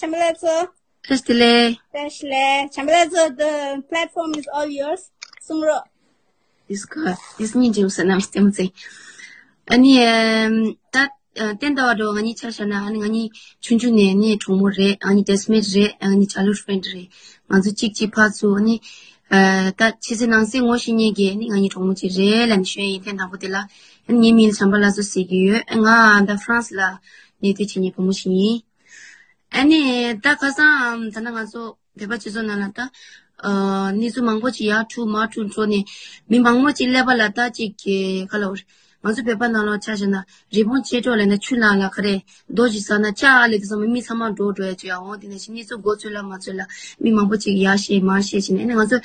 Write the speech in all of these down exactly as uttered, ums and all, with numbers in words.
ཆམ་པ་ལགས་ཚོ། བཀྲ་ཤིས་བདེ་ལེགས། བཀྲ་ཤིས་བདེ་ལེགས། ཆམ་པ་ལགས་ཚོ། The platform is all yours. གསུང་རོགས། This call, this སྙིང་རྗེ་མོ་ཟེར་ནམ་ཞིག་ལྟད་མོ་ཚེ། ཨ་ནི་ཨམ། ད་ཨ། བསྟན་ཟླ་བ་འགྲོ་ང་གཉིས་ཆ་བཞག་ན། ཨ་ནི་ང་གཉིས་ཆུང་ཆུང་ནས་ནི་གྲོགས་མོ་རེད། ང་གཉིས་classmate རེད། ང་གཉིས་childhood friend རེད། ང་ཚོ་གཅིག་གཅིག་ཕར་ཚུར། ཨ་ནི་ཨ། ད་ཕྱི་ཚེ་ནང་གསེས་ངོ་ཤེས་མཁན་གྱི་ཨ་ནི་ང་གཉིས་གྲོགས་མོ་གཅིག་རེད་ལབ་ནས་ཞུ་ཡ་ཡིན། ཐེངས་དང་པོ་དེ་ལ། ཨ་ནི་ངའི་མིང་ལ་ཆམ་པ་ལགས་ཚོ་ཟེར་གྱི་ཡོད། ང་ད་France ལ་གནས་སྡོད་བྱེད་མཁན་བུ་མོ་ཞིག་ཡིན། ཨ་ནི་ད་ཁ་སང་ད་ནང་ང་ཚོ་བོད་པ་སྤྱི་ཚོགས་ནང་ལ་ད་ཨ། གནས་ཚུལ་མང་པོ་ཅིག་ཡར་འཁྲུག་མར་འཁྲུག་འགྲོ་ནས། མི་མང་པོ་ཅིག་ཀླད་པ་ལ་ད་ཅིག་གི་ག་ལབ་དགོས་རེད། ང་ཚོ་བོད་པ་ནང་ལོགས་ཆ་བཞག་ན། རི་བོང་ཅལ་འདྲོགས་ལབ་ན་ཆུ་ནང་ལ་ག་རེ་རྡོ་ཅིག་ཟགས་ན་ཅག་ལབ་དུས་ཙམ་པ་མི་ཚང་མ་འདྲོག་འགྲོ་ཡ་ཅིག་ཡོད། འོ་དེ་ནང་བཞིན་གནས་ཚུལ་མགོ་ཚོས་ལ་མ་ཚོས་ལ་མི་མང་པོ་ཅིག་ཡར་བཤད་མར་བཤད་བྱས་ནས། ཨ་ནི་ང་ཚོ་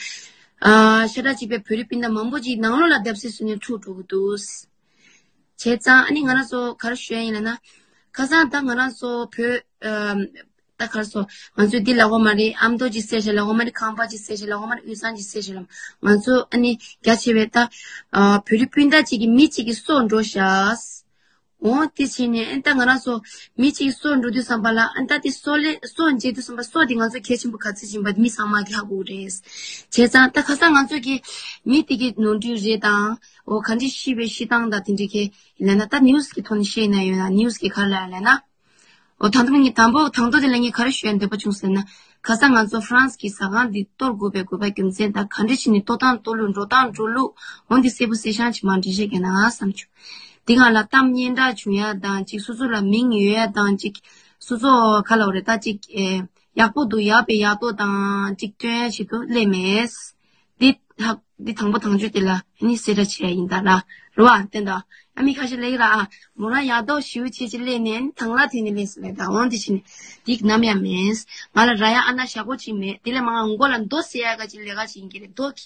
ཨ། ཤ་ཁྲག་གཅིག་པའི་བོད་རིགས་སྤུན་ཟླ་མང་པོ་ཅིག་ནང་ལོགས་ལ་བརྡབ་གསིག་བཟོས་ནས་འཁྲུག་འགྲོ་གི་འདུག་བྱས་ཙང་ཨ་ནི་ང་རང་ཚོ་ག་རེ་ཞུ་ཡ་ཡིན་ལབ་ན། ཁ་སང་ད་ང་རང་ཚོ་བོད་ཨམ། ད་ག་རེ་ཟེར། ང་ཚོས་འདི་ལབ་དགོས་མ་རེད། ཨ་མདོ་ཅིག་བསད་བཞག་ལབ་དགོས་མ་རེད། ཁང་པ་ཅིག་བསད་བཞག་ལབ་དགོས་མ་རེད། དབུས་གཙང་ཅིག་བསད་བཞག་ལབ། ང་ཚོ་ཨ་ནི་རྒྱ་ཆེ་བའི་ད་ཨ། བོད་རིགས་སྤུན་ཟླ་གཅིག་གི་མི་གཅིག་གི་སྲོག་འགྲོ་བཞག་འོ་དེ་བྱས་ནས་ཨ་ནི་ད་ང་རང་ཚོ་མི་གཅིག་གི་སྲོག་འགྲོ་དུས་ཙམ་པ་ལ། ཨ་ནི་ད་དེ་སྲོག་ལས་སྲོག་འཇལ་དུས་ཙམ་པ་སྲོག་དེ་ང་ཚོ་གལ་ཆེན་པོ་ག་ཚོད་ཡིན་པ་མི་ཚང་མ་གིས་ཧ་གོ་གི་རེད། བྱས་ཙང་ད་ཁ་སང་ང་ཚོ་གི་མི་དེ་གི་ནོར་འཁྲུལ་རེད་དང་། འོ་ག་འདྲ་ཤི་བའི་ཤི་སྟངས་དང་དེ་འདྲ་གི་ལབ་ན། ད་news གི་ཐོག་ནས་བཤད་ན་ཡོད་ན། news གི་ག་རེ་ལབ་ལབ་ན། འོ་དང་ཐོག་ངས་དང་པོ་དང་ཐོག་དེ་ལ་ངས་ག་རེ་ཞུ་ཡ་འདོད་པ་བྱུང་ཟེར་ན། ཁ་སང་ང་ཚོ་France གི་ཟ་ཁང་འདི་གཏོར་དགོས་པའི་དགོས་པ་རྒྱུ་མཚན་དང་། ག་འདྲ་བྱས་ནས་གཏོར་སྟངས་གཏོར་ལུགས། འགྲོ་སྟངས་འགྲོ་ལུགས། འོ་འདི་གསལ་པོ་གསལ་ཤང་ཅིག་མར་འགྲེལ་བཤད་རྒྱག་ན་བསམ་བྱུང་། འདི་སྒང་ལ་གཏམ་སྙན་གྲགས་བྱུང་ཡ་དང་ཅིག་སོ་སོ་ལ་མིང་ཡོད་ཡ་དང་ཅིག་སོ་སོ་ག་ལབ་དགོས་རེད། ད་ཅིག་ཨེ། ཡག་པོ་འདུག་ཡག་པའི་ཡག་ཐོག་དང་ཅིག་སྟོན་ཡ་ཞིག་ཏུ་སླེབས་མེད། འདི་ཧ། འདི་དང་པོ་དང་བརྗོད་དེ་ལ་ནི་གསལ་བསྒྲགས་བྱས་ཡིན་ད་ར། རེད་བ། བསྟན་ད། ཨ་མི་ཁ་ཤས་ལབ་ཀྱི་ར། ཨ། མོ་རང་ཡག་ཐོག་ཞེ་པོ་ཅིག་སླེབས་ནས་ནི་དང་བླངས་ཐོན་ནས་སླེབས་སོང་ལབ་ད། འོ་འདི་བྱས་ནས་འདི་ནམ་ཡང་མེད། ང་ལ་རག་ཡ་ཨ་ན་ཞག་པོ་ཅིག་མེད། དེ་ལས་མང་མགོ་ལ་རྡོ་བཟེད་ཡ་ག་ཅིག་ལས་ཀ་ཅིག་ཡིན་གྱི་རེད། རྡོ་གི་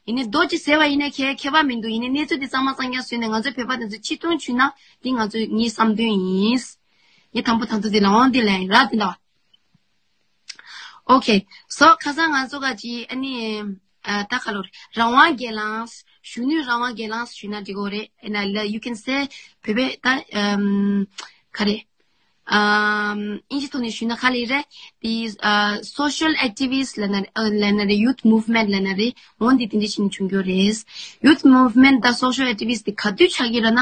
ཡིན་ནི་རྡོ་ཅིག་བཟེད་པ་ཡིན་ན་ཁྱད་ཁྱད་པར་མི་འདུག་ཡིན་ནི་གནས་ཚུལ་འདི་གཙང་མ་གཙང་རྐྱང་བཟོས་ནས་ང་ཚོ་བོད་པ་དེ་ཚོ་ཕྱིར་གཏོང་བྱུང་ན་འདི་ང་ཚོའི་ངའི་བསམ་དོན་ཡིན། ངས་དང་པོ་དང་ཐོག་དེ་ལ་འོང་དེ་ལ་ཡིན་ར་དེ་འདྲ་བ། Okay, so ཁ་སང་ང་ཚོ་ག་ཅིག་ཨ་ནི་ཨ། ད་ག་ལབ་དགོས་རེད། རང་དབང་སྒེར་ལངས། གཞོན་ནུའི་རང་དབང་སྒེར་ལངས་ཞུས་ན་འགྲིག་གི་རེད། ཨ་ན་ལ་you can say བོད་པའི་ད་ཨམ། ག་རེ། ཨམ། ཨིན་ཇི་ཐོག་ནས་ཞུས་ན་ག་ལབ་རེད། These are social activists ལབ་ན་ཨ། ལབ་ན་རེད། Youth movement ལབ་ན་རེད། འོ་འདི་དེ་འདྲ་ཞིག་ནས་བྱུང་རྒྱུ་རེད། Youth movement དང་social activists དེ་ག་དུས་ཆགས་ཀྱི་རེད་ན།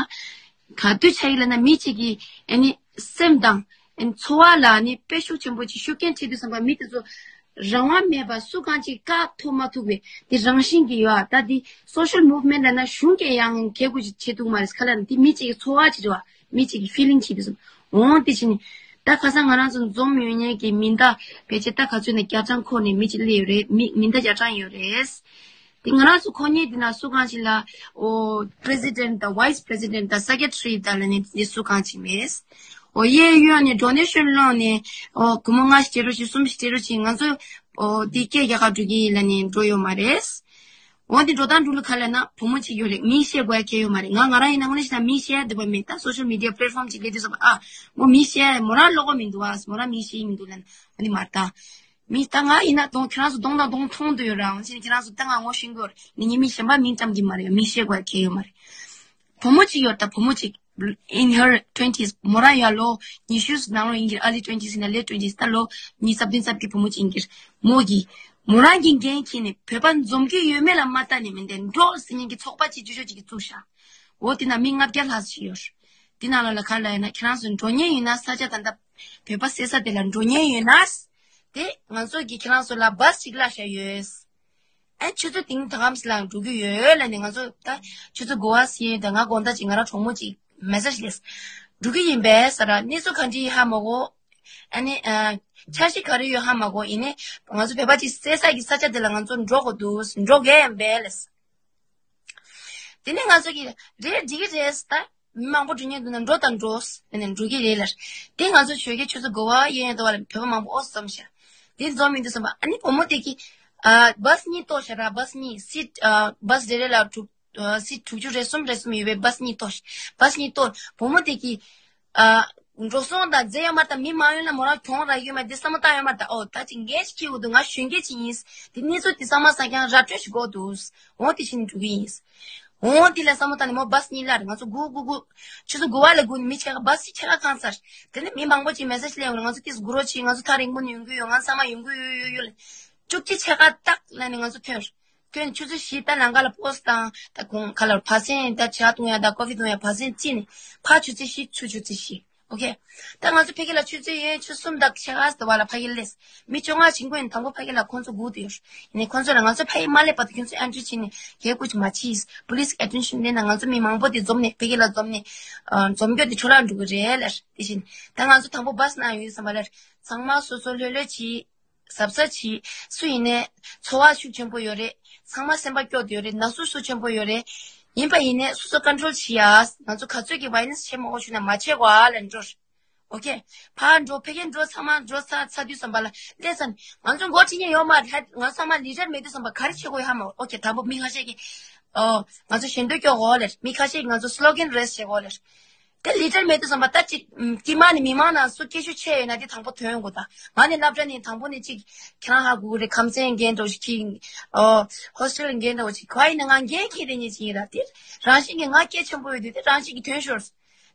ག་དུས་ཆགས་ཀྱི་ལབ་ན་མི་གཅིག་གི་ཨ་ནི་སེམས་དང་ཨ་ནི་འཚོ་བ་ལ་ཨ་ནི་དཔེ་ཤུགས་ཆེན་པོ་ཅིག་ཤུགས་རྐྱེན་ཐེབས་དུས་ཙམ་པ་མི་དེ་ཚོ་རང་དབང་མེད་པ་སུ་གང་ཅིག་བཀག་ཐུབ་མ་ཐུབ་པའི་དེ་རང་བཞིན་གྱི་ཡོད། ཨ་ད་དེ་social movement ལབ་ན་གཞུང་གིས་ཡང་གལ་དགོས་ཅིག་བྱེད་ཐུབ་མ་རེད། ག་ལབ་ན་དེ་མི་གཅིག་གི་འཚོ་བ་ཅིག་རེད་བ། མི་གཅིག་གི་feeling ཅིག་དེ་ཚོ། འོང་དེ་བྱས་ནས་ད་ཁ་སང་ང་རང་ཚོ་འཛོམས་ཡོད་མཁན་གྱི་མི་ཟླ་ཕལ་ཆེར་ད་ག་ཚོད་ན་བརྒྱ་གྲངས་འཁོར་ནས་མི་གཅིག་སླེབས་ཡོད་རེད། མི་མི་ཟླ་བརྒྱ་གྲངས་ཡོད་རེད། དེ་ང་རང་ཚོ་ཁོ་གཉིས་དེ་ན་སུ་གང་ཞིག་ལ་ཨོ་president དང་vice president དང་secretary དང་ལ་ནི་དེ་སུ་གང་ཞིག་མེད། ཨོ་གཡས་གཡོན་ནས་donation སློང་ནས་ཨོ་སྒོར་མོ་ལྔ་ཞིག་སྤྲད་རོགས་བྱེད། གསུམ་ཞིག་སྤྲད་རོགས་བྱེད། ང་ཚོ་ཨོ་དེ་སྐད་རྒྱག་ག་འགྲོ་གི་ཡིན་ལ་ནི་འགྲོ་ཡོད་མ་རེད། འོ་དེ་འགྲོ་སྟངས་འགྲོ་ལུགས་ག་ལབ་ན་བུ་མོ་གཅིག་ཡོད་རེད། མིང་བཤད་དགོས་ཡ་གལ་ཡོད་མ་རེད། ང་ང་རང་ཡིན་ན་དངོས་གནས་བཤད་ན་མིང་བཤད་ཡ་འདོད་པ་མེད། ད་social media platform གཅིག་སླེབས་དུས་ཙམ་པ་ཨ་མོ་མིང་བཤད་ཡ་མོ་རང་བློ་ཁོག་མི་འདུག་ཨ་མོ་རང་མིང་བཤད་ཡ་མི་འདུག་ལབ་ན་ཨ་ནི་མ་རེད་ད། མི་ད་ང་ཡིན་ན་གདོང་ཁྱེད་རང་ཚོ་གདོང་དང་གདོང་མཐོང་འདོད་ཡོད་ར། འོ་ཕྱིན་ཁྱེད་རང་ཚོ་ད་ང་ངོ་ཤེས་ཀྱི་ཡོད་རེད། ནི་ངའི་མིང་གཞན་པ་མིང་བཀྲམ་གྱི་མ་རེད། མིང་བཤད་དགོས་ཡ་གལ་ཡོད་མ་རེད། བུ་མོ་གཅིག་ཡོད་རེད། ད་བུ་མོ་གཅིག in her twenties མོ་རང་ཡ་ལོ་ཉི་ཤུ་ནང་ལོགས་ཡིན་གྱི་རེད། early twenties ཡིན་ན་late twenties ད་ལོ་ཉི་ཤུ་རྩ་བདུན་རྩ་བརྒྱད་བུ་མོ་གཅིག་ཡིན་གྱི་རེད། མོ་གིས་མོ་རང་གི་འགན་འཁྱེར་ནས་བོད་པ་འཛོམས་ཀྱི་ཡོད་མེད་ལ་མ་ལྟ་ནས་མི་འདྲ་འགྲོ་ཟེར་མཁན་གྱི་ཚོགས་པ་གཅིག་ཆུང་ཆུང་གཅིག་གིས་བཙུགས་ཤག་འོ་དེ་ན་མི་ལྔ་བརྒྱ་ལྷག་ཅིག་ཡོད་རེད། དེ་ནང་ལ་ལ་ག་ལ་ཡིན་ན་ཁྱེད་རང་ཚོ་འགྲོ་མཁན་ཡོད་ན་ས་ཆ་ད་ལྟ་བོད་པ་བསད་ས་དེ་ལ་འགྲོ་མཁན་ཡོད་ན། དེ་ང་ཚོ་གིས་ཁྱེད་རང་ཚོ་ལ་བཱས་ཅིག་གླ་བཞག་ཡོད། ཨ་ཆུ་ཚོད་དེང་ད་གམ་སི་ལ་འགྲོ་གི་ཡོད་ལབ་ནས་ང་ཚོ་ད་ཆུ་ཚོད་དགུ་པ་ཟིན་ད་ང་དགོང་དག་ཅིག་ང་རང་གྲོགས་མོ་ཅིག་message སླེབས། འགྲོ་གི་ཡིན་པས་ཟེར་ར། གནས་ཚུལ་ག་འདྲ་ཡིན་ཧ་མ་གོ་ཨ་ནི་ཨ་འཆར་གཞི་ག་རེ་ཡོད་ཧ་མ་གོ་ཡིན་ནའི་ང་ཚོ་བོད་པ་ཅིག་བསད་ས་གི་ས་ཆ་དེ་ལ་ང་ཚོ་འགྲོ་དགོས་འདུག་འགྲོ་གི་ཡིན་པས་ལབ། དེ་ནས་ང་ཚོ་གིས་རེད་འགྲིག་གི་རེད་ད། མི་མང་པོ་འགྲོ་མཁན་འདུག་ན་འགྲོ་དང་འགྲོ་ཟེར་ནས་འགྲོ་གི་རེད་ལབ། དེ་ང་ཚོ་ཆོས་རྒྱལ་ཆུ་ཚོད་དགུ་པ་གཡས་གཡོན་དུ་བ་ལ་བོད་པ་མང་པོ་ཨོ་འཛོམས་ཤག་དེ་འཛོམས་མི་འདུག་བསམ་པ། ཨ་ནི་བུ་མོ་དེ་གིས་ཨ་བཱས་གཉིས་གཏོར་ཤག་ར། བཱས་གཉིས་seat ཨ་བཱས་རེ་རེ་ལ་དྲུག་ཨ་seat དྲུག་ཅུ་རེ་གསུམ་རེ་གསུམ་ཡོད་པའི་བཱས་གཉིས་གཏོར། བཱས་གཉིས་གཏོར། བུ་མོ་དེ་གིས་ཨ་འགྲོ་སོང་དང་རྫས་ཡོད་མ་རེད་ད། མི་མང་ཡོད་ན་མོ་རང་གྱོང་རག་ཡོད་མ་རེད། འདི་བསམ་བློ་བཏང་ཡོད་མ་རེད་ད། ཨོ་ད་ཅིག་འགན་ཞིག་འཁྱེར་དགོས་འདུག་ང་གཞོན་སྐྱེས་ཅིག་ཡིན། དེ་གནས་ཚུལ་དེ་ཚང་མ་ས་ཀྱང་ར་སྤྲོད་ཞིག་དགོས་འདུག་འོ་དེ་བྱས་ནས་འགྲོ་གི་ཡིན། འོང་དེ་ལ་བསམ་བློ་བཏང་ནས་མོ་བཱས་གཉིས་ལ་རེད། ང་ཚོ་དགུ་དགུ་དགུ་ཆུ་ཚོད་དགུ་པ་ལ་སྒུག་ནས་མི་ཕྱེད་ཀ་བཱས་ཕྱེད་ཀ་གང་ཚར། དེ་ནས་མི་མང་པོ་ཅིག་མེ་སེ་ཇི་སླེབས་ཡོང་རེད། ང་ཚོ་ཏིས་འགུལ་རོགས་བྱེད། ང་ཚོ་ཐག་རིང་པོ་ནས་ཡོང་གི་ཡོད། ང་ཚང་མ་ཡོང་གི་ཡོད་ཡོད་ཡོད་ལ། བཅུ་གཅིག་ཕྱེད་ཀ་ཏག་ལ་ནས་ང་ཚོ་ཐོན། ཐོན་ཆུ་ཚོད་བཞི་ད་ལམ་ཁ་ལ་པོ་སི་དང་ད་གུང་ཁ་ལ་བ་སེན་ད་ཇ་བཏུང་ཡ་ད་ཀོ་ཧྥི་བཏུང་ཡ་བ་སེན་བརྩིས་ནས་ཕར་ཆུ་ཚོད་བཞི་ཚུར་ཆུ་ཚོད་བཞི། ཨོ་ཁེ། ད་ང་ཚོ་ཕ་གི་ལ་ཆུ་ཚོད་ཡོད་ཆུ་གསུམ་དང་ཕྱེད་ཀ་ཙམ་བ་ལ་ཕ་གི་སླེབས། མི་བཅོ་ལྔ་ཕྱིན་དགོས་ཡིན། དང་པོ་ཕ་གི་ལ་ཁོང་ཚོ་སྒུག་བསྡད་ཡོད། ཡིན་ནའི་ཁོང་ཚོ་ལ་ང་ཚོ་ཕ་གི་མ་སླེབས་བར་དུ་ཁྱོད་ཚོ་ཨེན་ཊི་རི་བྱས་ནས་རྒྱལ་སྒོ་ཅིག་མ་ཕྱེས། པུ་ལིས་ཨེ་ཊེན་ཤན་ལེན་ན་ང་ཚོ་མི་མང་པོ་དེ་འཛོམས་ནས་ཕ་གི་ལ་འཛོམས་ནས་འཛོམས་རྒྱུ་དེ་འཕྲོ་བརླག་འགྲོ་གི་རེད་ལ། དེ་བཞིན་ད་ང་ཚོ་དང་པོ་བཱས་ནང་ཡོད་བསམ་པ་ལ་ཚང་མ་སོ་སོ་ལྷོད་ལྷོད་བྱས། གཟབ་གཟབ་བྱེད། སུ་ཡིན་ནའི་ཚོར་བ་ཤུགས་ཆེན་པོ་ཡོད་རེད། ཚང་མ་སེམས་པ་སྐྱོ་བསྡད་ཡོད་རེད། ན་ཟུག་ཤུགས་ཆེན་པོ་ཡོད་རེད། ཡིན་པ་ཡིན་ནའི་སོ་སོ་ཀོན་ཊོལ་བྱེད་ཡ། ང་ཚོ་ག་ཚོད་ཀྱི་ཝའི་ལེན་སི་བྱེད་མ་དགོས་བྱུང་ན་མ་བྱེད་དགོས་ཨ་ལ་འགྲོ། ཨོ་ཁེ། ཕར་འགྲོ་ཕ་གིར་འགྲོ་ཚང་མ་འགྲོ་ཚར་ཚར་དུས་ཙམ་པ་ལ་སླེབས་ཙང་ང་ཚོ་མགོ་ཁྲིད་མཁན་ཡོད་མ་རེད། ང་ཚང་མ་ལི་ཌར་མེད་དུས་ཙམ་པ་ག་རེ་བྱེད་དགོས་ཡོད་ཧ་མ་གོ། ཨོ་ཁེ། དང་པོ་མི་ཁ་ཤས་ཀྱིས་ཨོ་ང་ཚོ་ཞལ་འདོན་སྐྱོར་དགོས་ལེར། མི་ཁ་ཤས་ཀྱིས་ང་ཚོ་སི་ལོ་གན་རེ་སི་བྱེད་དགོས་ལེར། དེ་ལི་ཌར་མེད་དུས་ཙམ་པ་ད་ཅིག་དཀྱིལ་མ་ནས་མི་མང་ནང་སུ་སྐད་ཤུགས་ཆེ་ཡོད་ན་དེ་དང་པོ་ཐོན་དགོས། ད་ང་ནི་སློབ་གྲྭ་ནས་དང་པོ་ནས་ཅིག་ཁྱེད་རང་ཧ་གོ་གི་རེད། ཁམས་ཚན་འགན་འདྲ་བོ་ཞིག་ཁྱེར། ཨོ་ཧོ་སི་ཊེལ་འགན་འདྲ་བོ་ཞིག་ག་ཡིན་ན་ང་འགན་འཁྱེར་བསྡད་མཁན་ཅིག་ཡིན་ར། དེ་རང་བཞིན་གྱིས་ང་སྐད་ཆེན་པོ་ཡོད་དུས་དེ་རང་བཞིན་གྱིས་ཐོན་ཤོར།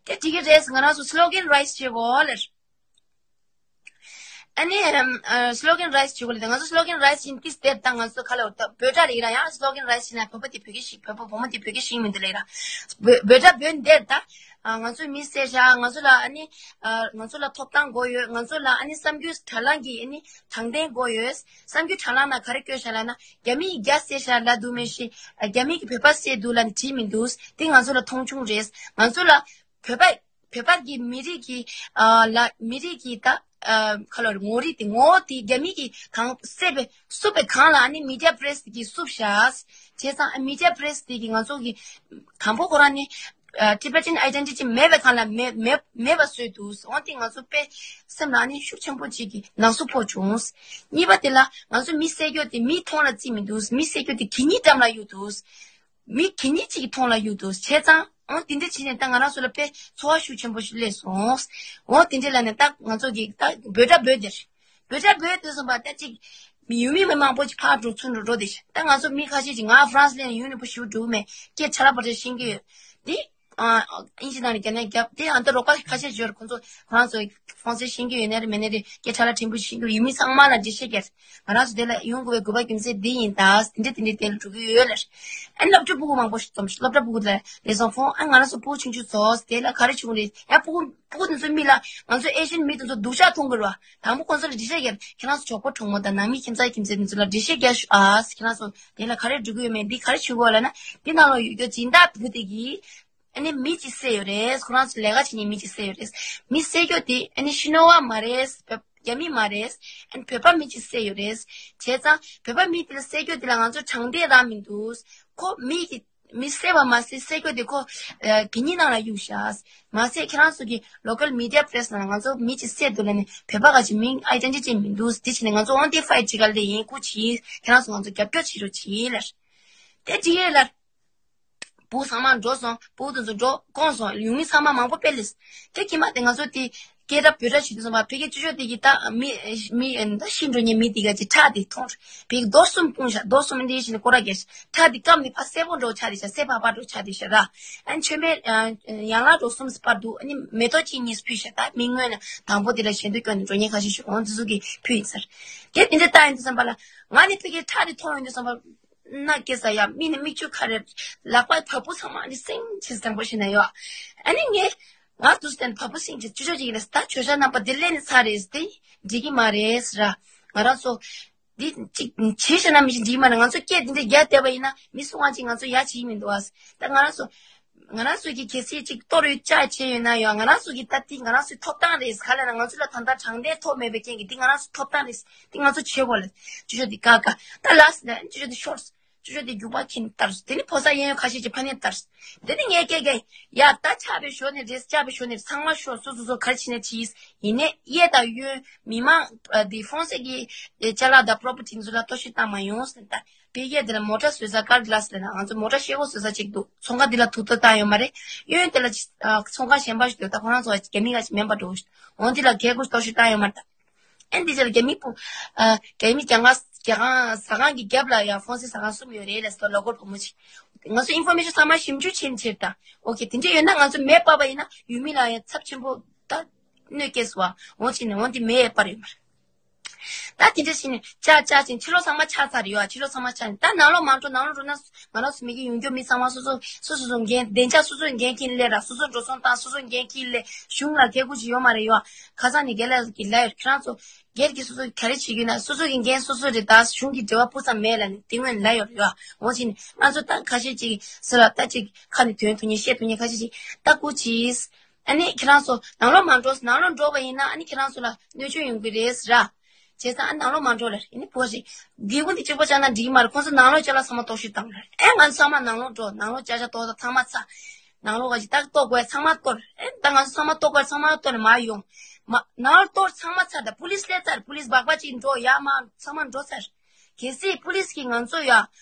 དེ་འགྲིག་གི་རེད། ང་རང་ཚོ་སི་ལོ་གན་རེ་སི་བྱེད་དགོས་ལེར། ཨ་ནི་ཨམ་ཨ་སི་ལོ་གན་རེ་སི་བྱེད་དགོས་ལེར། ང་ཚོ་སི་ལོ་གན་རེ་སི་བྱེད་དུས་དེ་ད་ང་ཚོ་ག་ལ་འོ་ད་བོད་སྒྲ་ལ་ཡིན་ར། ཡང་སི་ལོ་གན་རེ་སི་བྱེད་ན་བོད་པ་དེ་བོད་སྐད་ཤེས། བོད་པ་བུ་མོ་དེ་བོད་སྐད་ཤེས་མི་འདུག་ལེ་ར། བོད་བོད་སྒྲ་བོད་འདིར་ད་ཨ་ང་ཚོས་མི་བསད་བཞག་ང་ཚོ་ལ་ཨ་ནི་ཨ་ང་ཚོ་ལ་ཐོབ་ཐང་དགོས་ཡོད། ང་ཚོ་ལ་ཨ་ནི་བསམ་རྒྱུ་དྲ་ལམ་གྱི་ཨ་ནི་དྲང་བདེན་དགོས་ཡོད། བསམ་རྒྱུ་དྲ་ལམ་ན་ག་རེ་བཀོད་བཞག་ལབ་ན་རྒྱ་མི་ཡིས་རྒྱ་བསད་བཞག་ལབ་འདུག་མེད་ཤི། རྒྱ་མི་གིས་བོད་པ་བསད་འདུག་ལབ་ནས་བྲིས་མི་འདུག་དེ་ང་ཚོ་ལ་མཐོང་ཆུང་རེད། ང་ཚོ་ལ་བོད་པ་བོད་པ་གི་མི་རིགས་ཀྱི་ཨ་ལ་མི་རིགས་ཀྱི་ད་ཨ་ཁ་ལོ་རེད། ངོ་རིས་དེ་ངོ་བོ་དེ་རྒྱ་མི་གིས་གང་བསད་པའི་བསུབ་པའི་སྒང་ལ་ཨ་ནི་མི་ཌི་ཡ་པི་རེ་སི་དེ་གིས་བསུབ་བཞག་བྱས་ཙང་ཨ་མི་ཌི་ཡ་པི་རེ་སི་དེ་གིས་ང་ཚོ་གི་དང་པོ་ཁོ་རང་ནི་ཨ་ཊི་བེ་ཊན་ཨའི་ཌེན་ཊི་ཊི་མེད་པའི་སྒང་ལ་མེད་མེད་མེད་པ་བཟོས་འདུག་འོ་དེ་ང་ཚོ་དཔེ་སེམས་ལ་ཨ་ནི་ཤུགས་ཆེན་པོ་ཅིག་གི་ནག་སུ་ཕོག་བྱུང་། གཉིས་པ་དེ་ལ་ང་ཚོ་མི་བསད་རྒྱུ་དེ་མིའི་མཐོང་ལ་བརྩིས་མི་འདུག་མི་བསད་རྒྱུ་དེ་གད་སྙིགས་འགྲམ་ལ་གཡུགས་འདུག་མི་གད་སྙིགས་གཅིག་གི་མཐོང་ལ་གཡུག་འདུག་བྱས་ཙང་འོ་དེ་འདྲ་བྱས་ནས་ད་ང་རང་ཚོ་ལ་དཔེ་ཚོར་བ་ཤུགས་ཆེན་པོ་ཞིག་སླེབས་སོང་། འོ་དེ་འདྲ་ལབ་ནས་ད་ང་ཚོ་གི་ད་བོད་སྒྲ་བོད་འདིར་བོད་སྒྲ་བོད་དུ་སོང་པ་ད་ཅིག་མི་ཡུལ་མི་མི་མང་པོ་ཅིག་ཕར་འགྲོ་ཚུར་འགྲོ་འགྲོ་དེ་ད་ང་ཚོ་མི་ཁ་ཤས་ཅིག་ང་ཧྥ་རན་སི་ལ་ཡོང་ནས་པོ་ཞུ་འགྲོ་མེད་སྐད་ཆ་ལ་པར་ཤེས་ཀྱི་ཡོད་དེ། ཨིན་ཇི་ནང་ནས་རྒྱ་ནས་རྒྱབ་དེ་ཨ་ད་རོགས་པ་ཁ་ཤས་འབྱོར་ཁོང་ཚོ་ཁོ་རང་ཚོ་ཧྥ་རན་སི་ཤེས་ཀྱི་ཡོད་ནའི་རེད་མེད་ནའི་རེད་སྐད་ཆ་ལ་ཕྲན་བུ་ཤེས་ཀྱི་ཡོད་མི་ཚང་མ་ལ་འགྲེལ་བཤད་རྒྱག་ང་རང་ཚོ་དེ་ལ་ཡོང་དགོས་པའི་དགོས་པ་རྒྱུ་མཚན་འདི་ཡིན་ད་དེ་འདྲ་དེ་འདྲ་དེ་ལ་འགྲོ་གི་ཡོད་ལ། ཨ་ནི་སློབ་གྲྭ་སྤུ་གུ་མང་པོ་ཞིག་འཛོམས་ཤག་སློབ་གྲྭ་སྤུ་གུ་ལ་ལེ་ཚན་ཕོན་ཨ་ང་རང་ཚོ་སྤུ་གུ་ཆུང་ཆུང་ཚོ་དེ་ལ་ག་རེ་བྱུང་རེད་ཡ། སྤུ་གུ་སྤུ་གུ་དེ་ཚོ་མི་ལ་ང་ཚོ་ཨེ་ཤི་ཡན་མི་དེ་ཚོ་སྡུག་ཅག་མཐོང་གི་རེད་བ། དང་པོ་ཁོང་ཚོ་ལ་འགྲེལ་བཤད་རྒྱག་ཁྱེད་རང་ཚོ་གྲོགས་པོ་གྲོགས་མོ་དང་ནང་མི་ཁྱིམ་ཚང་ཁྱིམ་མཚེས་དེ་ཚོ་ལ་འགྲེལ་བཤད་རྒྱག་ཤོག་ཨ། ཁྱེད་རང་ཚོ་དེ་ལ་ག་རེ་འགྲོ་གི་ཡོད་མེད་འདི་ག་རེ་བྱེད་དགོས་ལབ་ན་འདི་ནང་ལོགས་ཡོད་རྒྱུ་སྦྱིན་བདག་བུ་དེ་གིས། ཨ་ནི་མི་གཅིག་བསད་ཡོད་རེད། ཁོ་རང་ཚོ་ལས་ཀ་བྱེད་མཁན་མི་གཅིག་བསད་ཡོད་རེད། མི་བསད་རྒྱུ་དེ་ཨ་ནི་ཤི་ནོ་བ་མ་རེད། བོད་རྒྱ་མི་མ་རེད། ཨ་ནི་བོད་པ་མི་གཅིག་བསད་ཡོད་རེད། བྱས་ཙང་བོད་པ་མི་དེ་ལ་བསད་རྒྱུ་དེ་ལ་ང་ཚོ་དྲང་བདེན་རག་མི་འདུག་ཁོ་མི་གི་མི་བསད་པ་མ་ཟད་བསད་རྒྱུ་དེ་ཁོ་ཨ་གད་སྙིགས་ནང་ལ་གཡུགས་བཞག་མ་ཟད་ཁྱེད་རང་ཚོ་གི་ལོ་ཀལ་མི་ཌི་ཡ་པི་རེ་སི་ནང་ལ་ང་ཚོ་མི་གཅིག་བསད་འདུག་ལབ་ནས་བོད་པ་ག་ཅིག་མིང་ཨའི་ཌེན་ཊི་ཊི་མི་འདུག་དེ་བྱས་ནས་ང་ཚོ་ཨོན་ཊི་ཕའི་ཌི་བྱེད་ག་ལ་ཡིན་སྐུ་མཁྱེན། ཁྱེད་རང་ཚོ་ང་ཚོ་རྒྱབ་སྐྱོར་བྱེད་རོགས་གྱིས་ལབ། དེ་འགྲིག་ཡོད་ལབ། བུ་ཚང་མ་འགྲོ་སོང་། བུ་དེ་ཚོ་འགྲོ་བསྐོངས་སོང་། ཡོང་མི་ཚང་མ་མང་པོ་དཔེ་ལས། དེ་ཁྱིམ་པ་དེ་ང་ཚོ་དེ་སྐད་སྒྲ་བོད་སྒྲ་ཞིག་དུ་སོང་བ་ཕ་གི་ཅོ་ཅོ་དེ་གི་ད་མི་མི་ད་ཤི་འགྲོ་མཁན་མི་དེ་ག་ཅིག་ཁྲག་དེ་མཐོང་། ཕ་གི་རྡོ་གསུམ་སྤུངས་ཤག་རྡོ་གསུམ་འདི་བྱས་ནས་སྐོར་ར་བརྒྱབ་ཤག་ཁྲག་དེ་སྐམ་ནས་ཕར་སེར་པོ་འགྲོ་ཆགས་དེ་ཤག་སེར་ཕག་པ་འགྲོ་ཆགས་དེ་ཤག་ར། ཨ་ནི་མཆོད་མེ་ཡང་ལ་འགྲོ་གསུམ་སྤར་འདུག་ཨ་ནི་མེ་ཏོག་གཅིག་གཉིས་ཕུལ་ཤག་ད་མི་སྔོན་ནས་དང་པོ་དེ་ལ་ཞལ་འདོན་སྐྱོན་ནས་འགྲོ་མཁན་ཁ་ཤས་ཤིག་འོང་དེ་ཚོ་གིས་ཕུལ་ཡིན་ཟེར། དེ་དེ་འདྲ་ལྟ་ཡིན་དུས་ཙམ་པ་ལ་ང་ནི་ཕ་གི་ཁྲག་དེ་མཐོང་ཡོང་དུས་ཙམ་པ། མནའ་སྐྱེལ་ས་ཡ་མི་ནི་མིག་ཆུ་ཁ་རེ། ལག་པ་བ་སྤུ་ཚང་མ་ནི་སིང་ཆེ་སྟངས་པོ་ཞིག་ན་ཡོད། ཨ་ནི་ངས་ང་དུས་དེན་བ་སྤུ་སིང་ཆེ་ཅུ་ཅོ་ཅིག་ལས་ད་ཆོས་ཞག་རྣམ་པ་འདི་ལས་ནི་ཚར་རེད་དེ་འགྲིག་གི་མ་རེད་ཟེར། ང་རང་ཚོ་འདི་ཅིག་བྱེད་ཤེས་ན་མི་ཤེས་འགྲིག་གི་མ་རེད། ང་ཚོ་སྐད་འདི་འདྲ་རྒྱག་བསྡད་པ་ཡིན་ན་མི་སུ་ང་ཅིག་ང་ཚོ་ཡ་བྱེད་ཀྱི་མི་འདུག་ཨ། ད་ང་རང་ཚོ་ང་རང་ཚོ་གི་གལ་སྲིད་ཅིག་གཏོར་ཡོད་ཅག་བྱས་ཡོད་ན་ཡང་ང་རང་ཚོ་གི་ད་ཏིག་ང་རང་ཚོའི་ཐོབ་ཐང་རེད། ག་ལ་ན་ང་ཚོ་ལ་ད་ལྟ་དྲང་བདེན་ཐོབ་མེད་པའི་རྐྱེན་གྱིས་འདི་ང་རང་ཚོའི་ཐོབ་ཐང་རེད། འདི་ང་ཚོ་བྱེད་དགོས་ལ། ཅོ་ཅོ་འདི་ཀ་ཀ་ད་ལ་སི་ལ་ཅོ་ཅོ་འདི་ཤོར། ཅོ་ཅོ་འདི་རྒྱུག་པ་ཁྱེར་ནས་བསྟར། དེ་ནི་ཕོ་གསར་གཡས་གཡོན་ཁ་ཤས་ཀྱིས་ཕར་ནས་བསྟར། དེ་ནི་ངས་སྐད་རྒྱག་ཡ་ད་ཆགས་པའི་ཞོར་ནས་རེད། ཆགས་པའི་ཞོར་ནས་ཚང་མ་ཤོར། སོ་སོ་སོ་ག་རེ་བྱེད་ན་བྱེད། ཡིན་ནའི་གཡས་དང་གཡོན་མི་མང་འདི་ཧྥོན་སེ་གི་ཅ་ལག་དང་པོ་རོ་པར་ཊི་འདི་ཚོ་ལ་གཏོར་བཤིག་བཏང་མ་ཡོང་ཟེར་ད། དཔེ་ཡས་དེ་ལ་མོ་ཊ་བཟོ་ས་ཀར་གི་ལ་སི་ལ་ན་ང་ཚོ་མོ་ཊ་ཤེལ་སྒོ་བཟོ་ས་གཅིག་འདུག་ཚོང་ཁང་འདི་ལ་ཐུག་ཐུག་བཏང་ཡོད་མ་རེད། གཡོན་དེ་ལ་ཅིག་ཨ་ཚོང་ཁང་གཞན་པ་ཞིག་འདུག་ད་ཁོ་རང་ཚོ་རྒྱ་མི་ག་ཅིག་མེན་པ་འགྲོ་འོང་། འདི་ལ་རྒྱལ་སྒོ་གཏོར་བཤིག་བཏང་ཡོད་མ་རེད་ད། ཨེ་འདི་ཅི་ལ་རྒྱ་མི་སྤུ་ཨ་རྒྱ་མི་རྒྱ་ནག་ རྒྱ་གང་ཟ་ཁང་གི་རྒྱབ་ལ་ཡང་ཧྥོན་སེ་ཟ་ཁང་གསུམ་ཡོད་རེད་ལབ་སོང་། ལོ་ཀལ་བུ་མོ་ཅིག་ང་ཚོ་ཨིན་ཕོར་མེ་ཤོན་ཚང་མ་ཞིབ་འཇུག་བྱེད་ཕྱིར་དང་། ཨོ་ཁེ། དེ་འདྲ་ཡོད་ན་ང་ཚོ་མེ་སྤར་བ་ཡིན་ན་ཡུལ་མི་ལ་ཡང་ཚབས་ཆེན་པོ་ད་གནོད་སྐྱེལ་སོང་བ། འོ་ཅི་ནས་འོ་འདི་མེ་སྤར་ཡོད་མ་རེད། ད་དེ་འདྲ་བྱས་ནས་ཅག་ཅག་ཅིག་ཕྱི་ལོགས་ཚང་མ་ཆགས་ཚར་ཡོད། ཕྱི་ལོགས་ཚང་མ་ཆགས་ནས་ད་ནང་ལོགས་མ་འགྲོ། ནང་ལོགས་འགྲོ་ན་ང་རང་ཚོ་མི་གི་ཡོང་རྒྱུ་མི་ཚང་མ་སོ་སོ་སོ་སོ་སོ་འགན། བདེ་འཇགས་སོ་སོ་འགན་འཁྱེར་སླེབས་ར། སོ་སོ་འགྲོ་སོང་བཏང་། སོ་སོ་འགན་འཁྱེར་སླེབས། གཞུང་ལ་སྐད་འགུལ་ཅིག་ཡོད་མ་རེད་ཡོད། ཁ་སང་ནས་རྒན་ལགས་ཀྱིས་ལབ་ཡོད། ཁྱེད་རང་ཚོ་སྒེར་གྱི་སོ་སོ་ག་རེ་བྱེད་རྒྱུ་ན་སོ་སོ་གི་འགན་སོ་སོ་རེད། ད་གཞུང་གི་འབྲེལ་བ་སྤུ་ཙམ་མེད་ལབ་ནས་དེ་སྔོན་ལབ་ཡོད་རེད་ཡོད། འོ་ཅི་ནས་ང་ཚོ་ད་ཁ་ཤས་ཅིག་སུ་ལ་ད་ཅིག་ཁ་ནས་དོན་ཐུབ་མཁན་བཤད་ཐུབ་མཁན་ཁ་ཤས་ཅིག་ད་སྐུ་མཁྱེན། ཨ་ནི་ཁྱེད་རང་ཚོ་ནང་ལོགས་མ་འགྲོ། ནང་ལོགས་འགྲོ་བ་ཡིན་ན་ཨ་ནི་ཁྱེད་རང་ཚོ་ལ་གནོད་སྐྱོན་ཡོང་གི་རེད་ཟེར་ར། བྱས་ཙང་ཨ་ནང་ལོགས་མ་འགྲོ་ལབ། ཨ་ནི་བོ་ཞིག་སྒེའུ་ཁུང་དེ་གཅིག་པོ་བཅག་ན་འགྲིག་གི་མ་རེད། ཁོང་ཚོ་ནང་ལོགས་ཅ་ལག་ཚང་མ་གཏོར་བཤིག་བཏང་རེད། ཨེ་ང་ཚོ་ཚང་མ་ནང་ལོགས་འགྲོ། ནང་ལོགས་ཅ་ཆ་གཏོར་ཚང་མ་ཚར། ནང་ལོགས་ག་ཅིག་ད་གཏོར་དགོས་ཚང་མ་གཏོར། ཨེ་ད་ང་ཚོ་ཚང་མ་གཏོར་དགོས་ཚང་མ་གཏོར་ནས་མར་ཡོང་། མ་ནང་ལོགས་གཏོར་ཚང་མ་ཚར། ད་པུ་ལིས་སླེབས་ཚར། པུ་ལིས་སྦག་སྦག་ཅིག་འགྲོ་ཡ་མ་ཚང་མ་འགྲོ་ཚར། གལ་སྲིད་པུ་ལིས་ཀྱིས་ང་ཚོ་ཡ་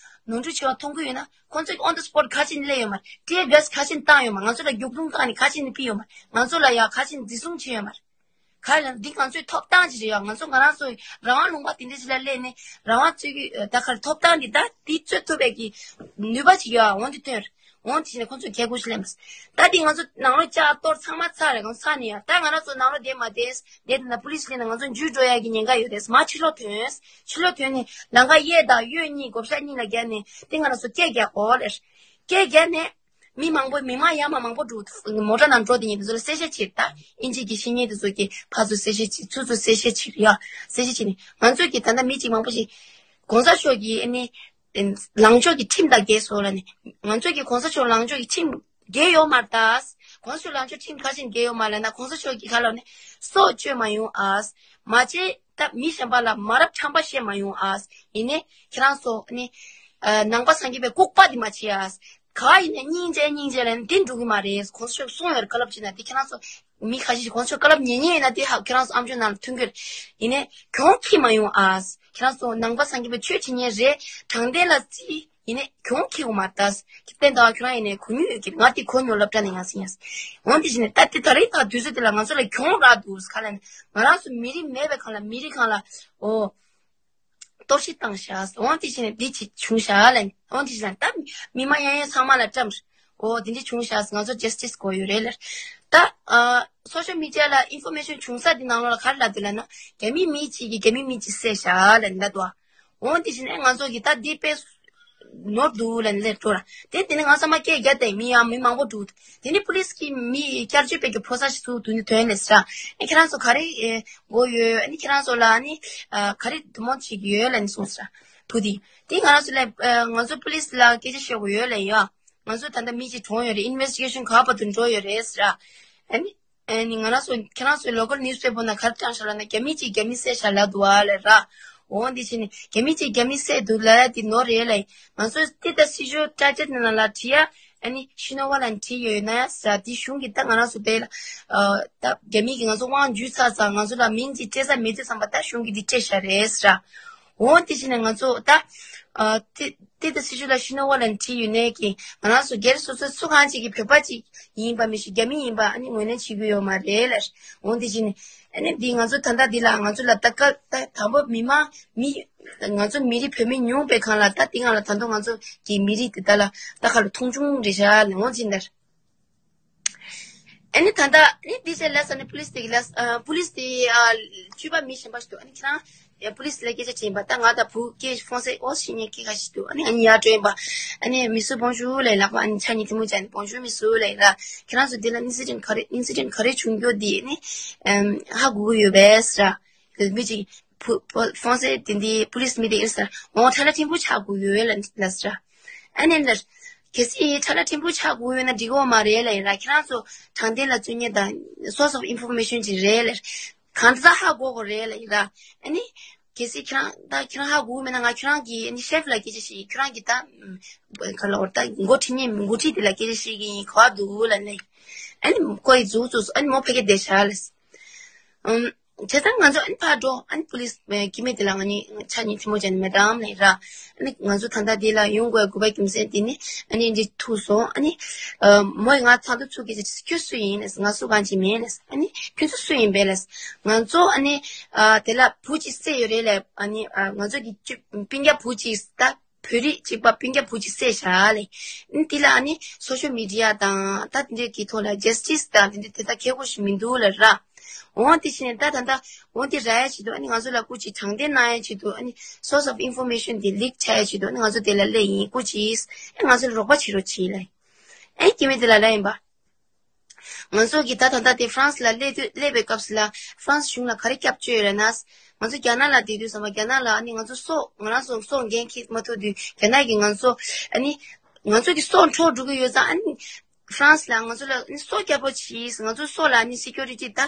ནོར་འཁྲུལ་བྱས་པ་མཐོང་གི་ཡོད་ན་ཁོང་ཚོས་on the spot་ག་ཅིག་སླེབས་ཡོད་མ་རེད། tear gas་ག་ཅིག་བཏང་ཡོད་མ་རེད། ང་ཚོ་ལ་རྒྱུག་རྡུང་བཏང་ནས་ག་ཅིག་ཕུད་ཡོད་མ་རེད། ང་ཚོ་ལ་ཡ་ག་ཅིག་འཛིན་བཟུང་བྱས་ཡོད་མ་རེད། ག་ལ་འདི་ང་ཚོའི་ཐོབ་ཐང་ཅིག་རེད་ཡ། ང་ཚོ་ང་རང་ཚོ་རང་དབང་ལུང་པ་དེ་འདྲ་ཞིག་ལ་སླེབས་ནས་རང་དབང་རྩོད་ཀྱི་ད་ག་རེ་ཐོབ་ཐང་འདི་ད་འདི་རྩོད་ཐུབ་པའི་གི་ནུས་པ་ཅིག་ཡོད་ཨ། འོ་འདི་ཐོན་རེད། འོ་དེ་བཞིན་ཁོང་ཚོས་ཁྱད་གུ་ཞིག་ལེན་པ། ད་དེ་ང་ཚོ་ནང་ལོགས་ལྕགས་གཏོར་ཚང་མ་ཚར་རེད། ཁོང་ཚར་ནས་ཡ་ད་ང་རང་ཚོ་ནང་ལོགས་བསྡད་མ་བསྡད། བསྡད་དེ་ན་པུ་ལིས་སླེབས་ན་ང་ཚོ་འཇུས་འགྲོ་ཡ་གི་ཉེན་ཁ་ཡོད་རེད། མ་ཕྱི་ལོགས་ཐོན། ཕྱི་ལོགས་ཐོན་ནས་ལམ་ཁ་གཡས་དང་གཡོན་གཉིས་བགོ་བཤའ་གཉིས་ལ་བརྒྱབ་ནས་དེ་ང་རང་ཚོ་སྐད་རྒྱག་གོ་ལེར། སྐད་རྒྱག་ནས་མི་མང་པོ་མི་མང་ཡར་མར་མང་པོ་འགྲོ། མོ་ཊ་ནང་འགྲོ་དེ་ཉིད་དེ་ཚོ་ལ་གསལ་བཤད་བྱེད། ད་ཨིན་ཇི་གི་ཤེས་མཁན་དེ་ཚོ་གི་ཕར་ཚུར་གསལ་བཤད་བྱེད། ཚུར་ཚུར་གསལ་བཤད་བྱེད་ཡ། གསལ་བཤད་བྱེད་ནས་ང་ཚོ་གི་ད་ལྟ་མི་གཅིག་མང་པོ་ཞིག་གོང་ས་མཆོག་གི་ཨ་ནི་ལངས་ཕྱོགས་ཀྱི་ཁྲིམས་དང་འགལ་སོང་ལབ་ནས། ང་ཚོ་གི་གོང་ས་མཆོག་ལངས་ཕྱོགས་ཀྱི་ཁྲིམས་འགལ་ཡོད་མ་རེད་ད། གོང་ས་མཆོག་ལངས་ཕྱོགས་ཁྲིམས་ག་ཅིག་འགལ་ཡོད་མ་ལབ་ན་གོང་ས་མཆོག་གི་ག་ལབ་ནས་སྲོག་གཅོད་མ་ཡོང་ཨ། མ་བྱེད་ད་མི་གཞན་པ་ལ་མ་རབས་ཁྲམ་པ་བཤད་མ་ཡོང་ཨ། ཡིན་ནའི་ཁྱེད་རང་ཚོ་ནི་ནང་པ་སངས་རྒྱས་པའི་ལྐུགས་པ་འདི་མ་བྱེད་ཨ། ག་ཡིན་ནའི་སྙིང་རྗེ་སྙིང་རྗེ་ལབ་ནས་འདི་འགྲུབ་གི་མ་རེད། གོང་ས་མཆོག་གསུངས་ཡོད་རེད། བཀའ་སློབ་བྱེད་ན་འདི་ཁྱེད་རང་ཚོ་མི་ཁ་ཤས་ཤིག་གོང་ས་མཆོག་བཀའ་སློབ་ཉན་ཉན་ཡིན་ན་དེ་ཧ་ཁྱེད་རང་ཚོ་ཨམ་ཅོག་ནང་ལ་ཐོན་གྱི་རེད། ཡིན་ནའི་གྱོང་ཁྱེར་མ་ཡོང་ཨ། ཁྱེད་རང་ཚོ་ནང་པ་སངས་རྒྱས་པའི་ཆོས་བྱེད་མཁན་རེད། དྲང་བདེན་ལ་བརྩི། ཡིན་ནའི་གྱོང་ཁྱེར་དགོས་མ་རེད་ད། བསྟན་དང་ཁྱོད་རང་ཡིན་ནའི་གོ་མྱོང་ཡོད་ཀྱི་ང་དེ་གོ་མྱོང་སློབ་གྲྭ་ནས་ཡང་སེ་ཡང་སེ། འོན་ཏེ་བྱས་ནས་ད་དེ་ད་རེས་ད་དུས་ཚོད་དེ་ལ་ང་ཚོ་ལ་གྱོང་རག་འདུག་ག་ལ་ནི་ང་རང་ཚོ་མི་རིགས་མེད་པའི་སྒང་ལ་མི་རིགས་སྒང་ལ་ཨོ་གཏོར་བཤིག་བཏང་ཤག་འོན་ཏེ་བྱས་ནས་འདི་ཅིག་བྱུང་ཤག་ལ་ནི་འོན་ཏེ་བྱས་ནས་ད་མི་མང་ཡང་ཡང་ཚང་མ་ལ་བཀྲམ། ཨོ་དེ་འདྲ་བྱུང་ཤག་ང་ཚོ་ཇ་སི་ཊི་སི་དགོས་ཡོད་རེད་ལ། ད་ཨ་སོ་ཤལ་མི་ཌི་ཡ་ལ་ཨིན་ཕོར་མེ་ཤོན་བྱུང་ས་དེ་ནང་ལོགས་ལ་ག་རེ་ལབ་འདུག་ལབ་ན་རྒྱ་མི་མི་གཅིག་གིས་རྒྱ་མི་མི་གཅིག་བསད་ཤག་ལ་ནི་ལབ་འདུག་འོན་ཏེ་བྱས་ནས་ང་ཚོ་གིས་ད་འདི་དཔེ་ནོར་འདུག་ལབ་ནས་ལབ་འགྲོ་ར། དེ་དེ་ནས་ང་ཚང་མ་སྐད་རྒྱག་དེ་མི་ཡང་མི་མང་པོ་འདུག་དེ་ནས་པུ་ལིས་ཀྱིས་མི་བསྐྱར་བཅོས་པའི་གི་ཕོ་གསར་ཞིག་ཚུར་དུ་ནས་ཐོན་ནས་ཟེར། ཨ་ཁྱེད་རང་ཚོ་ག་རེ་ཨེ་དགོས་ཡོད། ཨ་ནི་ཁྱེད་རང་ཚོ་ལ་ཨ་ནི་ཨ་ག་རེ་འདུ་མོ་བྱེད་ཀྱི་ཡོད་ལབ་ནས་གསུངས་ཟེར། བུ་དེ་དེ་ང་རང་ཚོ་ལ་ཨ་ང་ཚོ་པུ་ལིས་ལ་སྐད་ཆ་བཤད་དགོས་ཡོད་ལབ་ཡོད། ང་ཚོ་ད་ལྟ་མི་གཅིག་གྲོངས་ཡོད་རེད། ཨིན་ཝེ་སི་ཊི་གེ་ཤན་ག་བར་དུ་འགྲོ་ཡོད་རེད་ཟེར། ཨ་ནི། ཨ་ནི་ང་རང་ཚོ་ཁྱེད་རང་ཚོའི་ལོ་ཀལ་ནིའུ་སི་པེ་པར་ནང་ག་རེ་བཏང་ཤག་ལབ་ན་རྒྱ་མི་གཅིག་རྒྱ་མི་བསད་ཤག་ལབ་འདུག་ཨ་ལབ་ར། འོ་འདི་བྱས་ནས་རྒྱ་མི་གཅིག་རྒྱ་མི་བསད་འདུག་ལབ་ཡ་དེ་ནོར་རེད་ལབ། ང་ཚོ་དེ་ལྟར་སྲིད་ཇུས་ཊ་ཊ་ནང་ལ་བྲིས་ཡ། ཨ་ནི་ཤི་ནོ་ཝ་ལ་བྲིས་ཡོད་ན་ཟེར། དེ་གཞུང་གིས་ད་ང་རང་ཚོ་དེ་ལ་ཨ་ད་རྒྱ་མི་གིས་ང་ཚོ་དབང་བསྒྱུར་ཚར་ཙང་ང་ཚོ་ལ་མིང་ཅིག་སྤྲད་ས་མེད་དུས་ཙམ་པ་ད་གཞུང་གིས་དེ་སྤྲད་ཤག་རེད་ཟེར། འོ་དེ་བྱས་ནས་ང་ཚོ་ད་ཨ་དེ། དེ་ལྟ་སྲིད་ཇུས་ལ་ཤི་ནོ་ཝ་ལ་བྲིས་ཡོད་ནའི་གི་ང་རང་ཚོ་སྒེར་སོ་སོ་སུ་གང་ཅིག་གི་བོད་པ་ཅིག་ཡིན་པ་མི་ཤེས། རྒྱ་མི་ཡིན་པ་ཨ་ནི་ངོས་ལེན་བྱེད་ཀྱི་ཡོད་མ་རེད་ལ། འོ་འདི་བྱས་ནས་ཨ་ནི་འདི་ང་ཚོ་ད་ལྟ་འདི་ལ་ང་ཚོ་ལ་ད་ཀ་ད་དང་པོ་མི་མང་མི་ང་ཚོ་མི་རིགས་བོད་མི་ཉུང་པའི་སྒང་ལ་ད་འདི་སྒང་ལ་ད་དུང་ང་ཚོ་གི་མི་རིགས་འདི་ད་ལ་ད་ག་ལ་མཐོང་ཆུང་རེད་ཤག་ལ་འོ་འདི་འདྲ། ཨ་ནི་ད་ལྟ་ཨ་ནི་འདི་བྱས་ལབ་ས་ནི་པུ་ལིས་དེ་གིས་ལབ་ཨ་པུ་ལིས་དེ་ཨ་སྤྱོད་པ་མི་གཞན་པ་ཞིག་འདུག་ཨ་ནི་ཁྱེད་རང་ཡ་པུ་ལིས་ལ་སྐད་ཆ་དྲིས་པ། ད་ང་དང་བུ་སྐད་ཧྥོན་སེ་ཨོ་ཤི་ཉེ་སྐད་ཁ་ཞིག་འདུག་ཨ་ནི་ཨ་ནི་ཡར་འགྲོ་ཡིན་པ། ཨ་ནི་མི་སུ་བོང་ཞུ་ལབ་ལག་པ་ཨ་ནི་ཕྱག་གཉིས་ཐལ་མོ་སྦྱར་ནས་བོང་ཞུ་མི་སུ་ལབ་ལ། ཁྱེད་རང་ཚོ་འདི་ལ་ཨིན་སི་ཌེན་ག་རེ་ཨིན་སི་ཌེན་ག་རེ་བྱུང་རྒྱུ་འདི་ཨ་ནི་ཧ་གོ་གི་ཡོད་པས་ཟེར། མི་གཅིག་ཕུ་ཕུ་ཧྥོན་སེ་དེ་འདི་པུ་ལིས་མི་དེ་ཨིན་ཟེར། འོ་ཁྲ་ལ་ཕྲན་བུ་ཆགས་དགོས་ཡོད་ལ་ལ་ཟེར། ཨ་ནི་ལར། གལ་སྲིད་ཁྲ་ལ་ཕྲན་བུ་ཆགས་དགོས་ཡོད་ན་འགྲིག་གི་མ་རེད་ལ་ཡིན་ར། ཁྱེད་རང་ཚོ་དྲང་བདེན་ལ་བརྩོན་མཁན་དང་source of information ཅིག་རེད་ལ། གང་ཟག་ཧ་གོ་དགོས་རེད་ལ་ཡིན་ར། ཨ་ནི། གལ་སྲིད་ཁྱེད་རང་ད་ཁྱེད་རང་ཧ་གོ་མེད་ན་ང་ཁྱེད་རང་གི་ཨ་ནི་ཤེཕ་ལ་སྐད་ཆ་ཞིག་ཁྱེད་རང་གི་ད་ག་ལ་འོར་ད་འགོ་ཁྲིད་མཁན་འགོ་ཁྲིད་དེ་ལ་སྐད་ཆ་ཞིག་གི་ཡིན་གོ་བ་འདུག་ལ་ནི། ཨ་ནི་ཁོ་ཡི་འཛུགས་འཛུགས་སུ་ཨ་ནི་མོ་ཕ་གི་བསྡད་བཞག་ལ། བྱས་ཙང་ང་ཚོ་ཨ་ནི་ཕར་འགྲོ། ཨ་ནི་པུ་ལིས་སྐྱེ་དམན་དེ་ལ་ང་གཉིས་ཆ་གཉིས་ཐུན་མོང་ཅན་མེ་ཌམ་ལབ་ར། ཨ་ནི་ང་ཚོ་ད་ལྟ་འདི་ལ་ཡོང་དགོས་དགོས་པ་རྒྱུ་མཚན་དེ་ནི་ཨ་ནི་འདི་ཐུག་སོང་། ཨ་ནི་མོ་ཡིས་ང་ཚ་དུ་ཚུགས་ཀྱི། ཁྱོད་སུ་ཡིན་ལབ། ང་སུ་གང་ཅི་མིན་ལབ། ཨ་ནི་ཁྱོད་ཚོ་སུ་ཡིན་པས་ལབ། ང་ཚོ་ཨ་ནི་དེ་ལ་བུ་གཅིག་བསད་ཡོད་རེད་ལབ། ཨ་ནི་ང་ཚོ་གི་སྤུན་ཀྱག་བུ་གཅིག་ད། བོད་རིགས་གཅིག་པ་སྤུན་ཀྱག་བུ་གཅིག་བསད་བཞག་ལབ། ཨ་ནི་དེ་ལ་ཨ་ནི་སོ་ཤལ་མི་ཌི་ཡ་དང་ད་དེ་འདྲའི་གི་ཐོག་ལ་ཇ་སི་ཊི་སི་དང་དེ་འདྲ་དེ་ལྟར་མཁས་པོ་ཞིག་མི་འདུག་ལབ་ར། འོ་དེ་བྱས་ནས་ད་ད་ད་འོ་དེ་རག་ཡ་ཆེད་དུ་ཨ་ནི་ང་ཚོ་ལ་སྐུ་མཁྱེན་དྲང་བདེན་གནང་ཡ་ཆེད་དུ། ཨ་ནི་source of information དེ་ལིག་བྱ་ཡ་ཆེད་དུ་ཨ་ནི་ང་ཚོ་དེ་ལ་སླེབས་ཡིན། སྐུ་མཁྱེན་ཨེ་ང་ཚོ་ལ་རོགས་པ་བྱེད་རོགས་བྱེད་ལབ། ཨེ་སྐྱེ་དམན་དེ་ལ་ལབ་ཡིན་པ། ང་ཚོ་གི་ད་ད་ལྟ་དེ་ཧྥ་རན་སི་ལ་སླེབས་དུས་སླེབས་པའི་སྐབས་སུ་ལ་ཧྥ་རན་སི་གཞུང་ལ་ག་རེ་སྐྱབས་བཅོལ་ཡོད་རེད་ན། ང་ཚོ་རྒྱ་ནག་ལ་བསྡད་དུས་ཙམ་པ་རྒྱ་ནག་ལ་ཨ་ནི་ང་ཚོ་སྲོག་ང་རང་ཚོ་སྲོག་འགན་འཁྱེར་མ་ཐུབ་དུས་རྒྱ་ནག་གིས་ང་ཚོ་ཨ་ནི་ང་ཚོ་གི་སྲོག་འཕྲོག་འགྲོ་གི་ཡོད་ཙང་། ཨ་ནི་ཧྥ་རན་སི་ལ་ང་ཚོ་ལ་ཨ་ནི་སྲོག་སྐྱོབ་རོགས་གྱིས། ང་ཚོ་སྲོག་ལ་ཨ་ནི་སི་ཀུ་རི་ཊི་ད་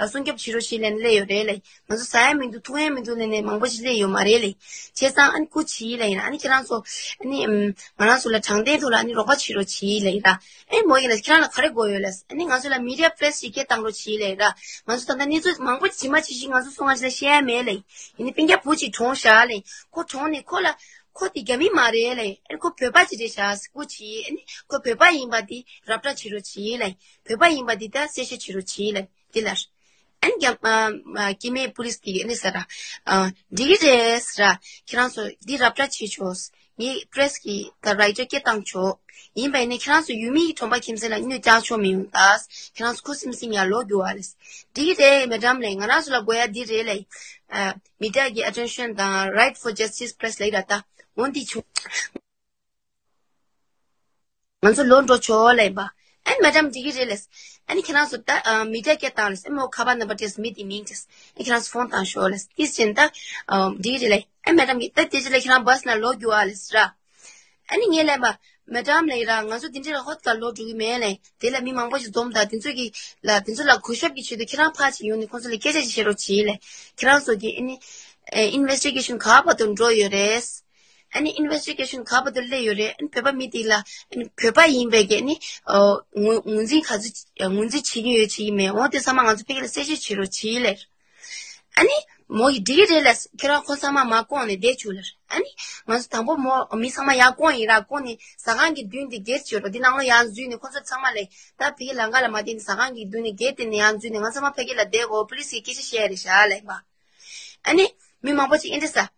སྲུང་སྐྱོབ་བྱེད་རོགས་གྱིས་ལབ་ནས་སླེབས་ཡོད་རེད་ལབ། ང་ཚོ་ཟ་ཡ་མི་འདུག་འཐུང་ཡ་མི་འདུག་ལབ་ནས་མང་པོ་ཞིག་སླེབས་ཡོད་མ་རེད་ལབ། བྱས་ཙང་ཨ་ནི་སྐུ་མཁྱེན་ལབ་ཡིན། ཨ་ནི་ཁྱེད་རང་ཚོ་ཨ་ནི་ཨམ་ང་རང་ཚོ་ལ་དྲང་བདེན་ཐོག་ལ་ཨ་ནི་རོགས་པ་བྱེད་རོགས་གྱིས་ལབ་ཡིན་ར། ཨེ་མོ་ཡིས་ལབ། ཁྱེད་རང་ལ་ག་རེ་དགོས་ཡོད་ལབ། ཨ་ནི་ང་ཚོ་ལ་མི་ཌི་ཡ་པི་རེ་སི་ཞིག་སྐད་བཏང་རོགས་གྱིས་ལབ་ཡིན་ར། ང་ཚོ་ད་ལྟ་གནས་ཚུལ་མང་པོ་ཇི་མ་ཇི་བཞིན་ང་ཚོ་སོང་ང་ཞིག་ལ་བཤད་ཡ་མེད་ལབ་ཡིན། ཡིན་ནའི་སྤུན་ཀྱག་བུ་གཅིག་གྲོངས་བཞག་ལབ་ཡིན། ཁོ་གྲོངས་ནས་ཁོ་ལ་ཁོ་དེ་རྒྱ་མི་མ་རེད་ལབ་ཡིན། ཨ་ནི་ཁོ་བོད་པ་ཅིག་རེད་བཞག་སྐུ་མཁྱེན། ཨ་ནི་ཁོ་བོད་པ་ཡིན་པ་དེ་ར་སྤྲོད་བྱེད་རོགས་གྱིས་ལབ་ཡིན། བོད་པ་ཡིན་པ་དེ་ད་གསལ་བཤད་བྱེད་རོགས་གྱིས་ལབ་ཡིན། དེ་ལ། ཨ་ནི་རྒྱ་ཨ་ཨ་སྐྱེ་དམན་པུ་ལིས་དེ་གིས་ཨ་ནི་ཟེར་ར། ཨ་འགྲིག་གི་རེད་ཟེར་ར། ཁྱེད་རང་ཚོ་འདི་ར་སྤྲོད་བྱེད་ཆོག་ངས་པི་རེ་སི་གི་ད་རའི་ཊར་སྐད་བཏང་ཆོག་ཡིན་པ་ཡིན་ནའི་ཁྱེད་རང་ཚོ་ཡུལ་མིའི་གྲོང་པ་ཁྱིམ་མཚེས་ལ་གནོད་བསྐྱལ་ཆོག་མི་ཡོང་ད། ཁྱེད་རང་ཚོ་ཁུ་སིམ་སིམ་ཡར་ལོག་རྒྱུག་ཨ་ལབ་ཡིན། འགྲིག་གི་རེད་མེ་ཌམ་ལབ་ཡིན། ང་རང་ཚོ་ལ་དགོས་ཡ་འདི་རེད་ལབ་ཡིན། ཨ་མི་ཌི་ཡ་གི་ཨེ་ཊེན་ཤན་དང་right for justice press ལབ་ཡིན་ར། ད་འོ་འདི་བྱུང་། ང་ཚོ་ལོག་འགྲོ་ཆོག་ལབ་ཡིན་པ། ཨ་ནི་མེ་ཌམ་འགྲིག་གི་རེད་ལབ། ཨ་ནི་ཁྱེད་རང་ཚོ་ད་ཨ་མི་ཌི་ཡ་སྐད་བཏང་ལབ། ཨ་མོ་ཁ་པར་ནམ་བར་སྤྲད་སོང་། མི་དེའི་མིང་བྲིས། ཨ་ཁྱེད་རང་ཚོ་ཕོན་བཏང་ཤོག་ལབ། དེ་བཞིན་ད་ཨ་འགྲིག་གི་རེད་ལབ། ཨ་མེ་ཌམ་གིས་ད་དེ་རྗེས་ལ་ཁྱེད་རང་བྷ་སི་ནང་ལོག་རྒྱུག་ཨ་ལབ་ར། ཨ་ནི་ངས་ལབ་པ། མེ་ཌམ་ལབ་ཡིན་ར། ང་ཚོ་དེ་འདྲ་ལ་ཧོད་ག་ལོག་འགྲོ་གི་མེད་ལབ། དེ་ལ་མི་མང་པོ་ཞིག་འཛོམས་དང་དེ་ཚོ་གི་ལ་དེ་ཚོ་ལ་གུས་ཞབས་ཀྱི་ཆེད་དུ་ཁྱེད་རང་ཕར་ཅིག་ཡོང་ནས་ཁོང་ཚོ་ལ་སྐད་ཆ་ཅིག་བཤད་རོགས་གྱིས་ལབ། ཁྱེད་རང་ཚོ་གི་ཨ་ནི་ཨ་ཨིན་ཝེ་སི་ཊི་གེ་ཤན་ག་བར་དུ་འགྲོ་ཡོད་རེད། ཨ་ནི་ཨིན་ཝེ་སི་ཊི་གེ་ཤན་ག་བར་དུ་སླེབས་ཡོད་རེད། ཨ་ནི་བོད་པ་མི་དེ་ལ་ཨ་ནི་བོད་པ་ཡིན་པའི་གི་ཨ་ནི་ཨོ་ངོས་ངོས་འཛིན་ག་ཚོད་ངོས་འཛིན་བྱེད་ཀྱི་ཡོད་བྱེད་ཀྱི་མེད། འོ་དེ་ཚང་མ་ང་ཚོ་ཕ་གི་ལ་གསལ་བཤད་བྱེད་རོགས་གྱིས་ལབ། ཨ་ནི་མོ་ཡིས་འགྲིག་གི་རེད་ལབ། ཁྱེད་རང་ཁོང་ཚང་མ་མར་བསྐོངས་ནས་བསྡད་བཅུག་ལབ། ཨ་ནི་ང་ཚོ་དང་པོ་མོ་མི་ཚང་མ་ཡར་བསྐོངས་ཡིན་ར། བསྐོངས་ནས་ཟ་ཁང་གི་མདུན་དེ་སྒེར་བྱོས་རོགས། འདི་ནང་ལོགས་ཡར་འཛུལ་ནས་ཁོང་ཚོ་ཚང་མ་ལ་ད་ཕ་གི་ལམ་ཁ་ལ་མ་བསྡད་ནས་ཟ་ཁང་གི་མདུན་ནས་སྒེར་དེ་ནས་ཡར་འཛུལ་ནས་ང་ཚང་མ་ཕ་གི་ལ་བསྡད་དགོས། པུ་ལིས་ཀྱིས་སྐད་ཆ་བཤད་ཡ་རེད་བཞག་ལབ་ཡིན་པ། ཨ་ནི་མི་མང་པོ་ཅིག་ཨེ་འདྲ་ཟེར།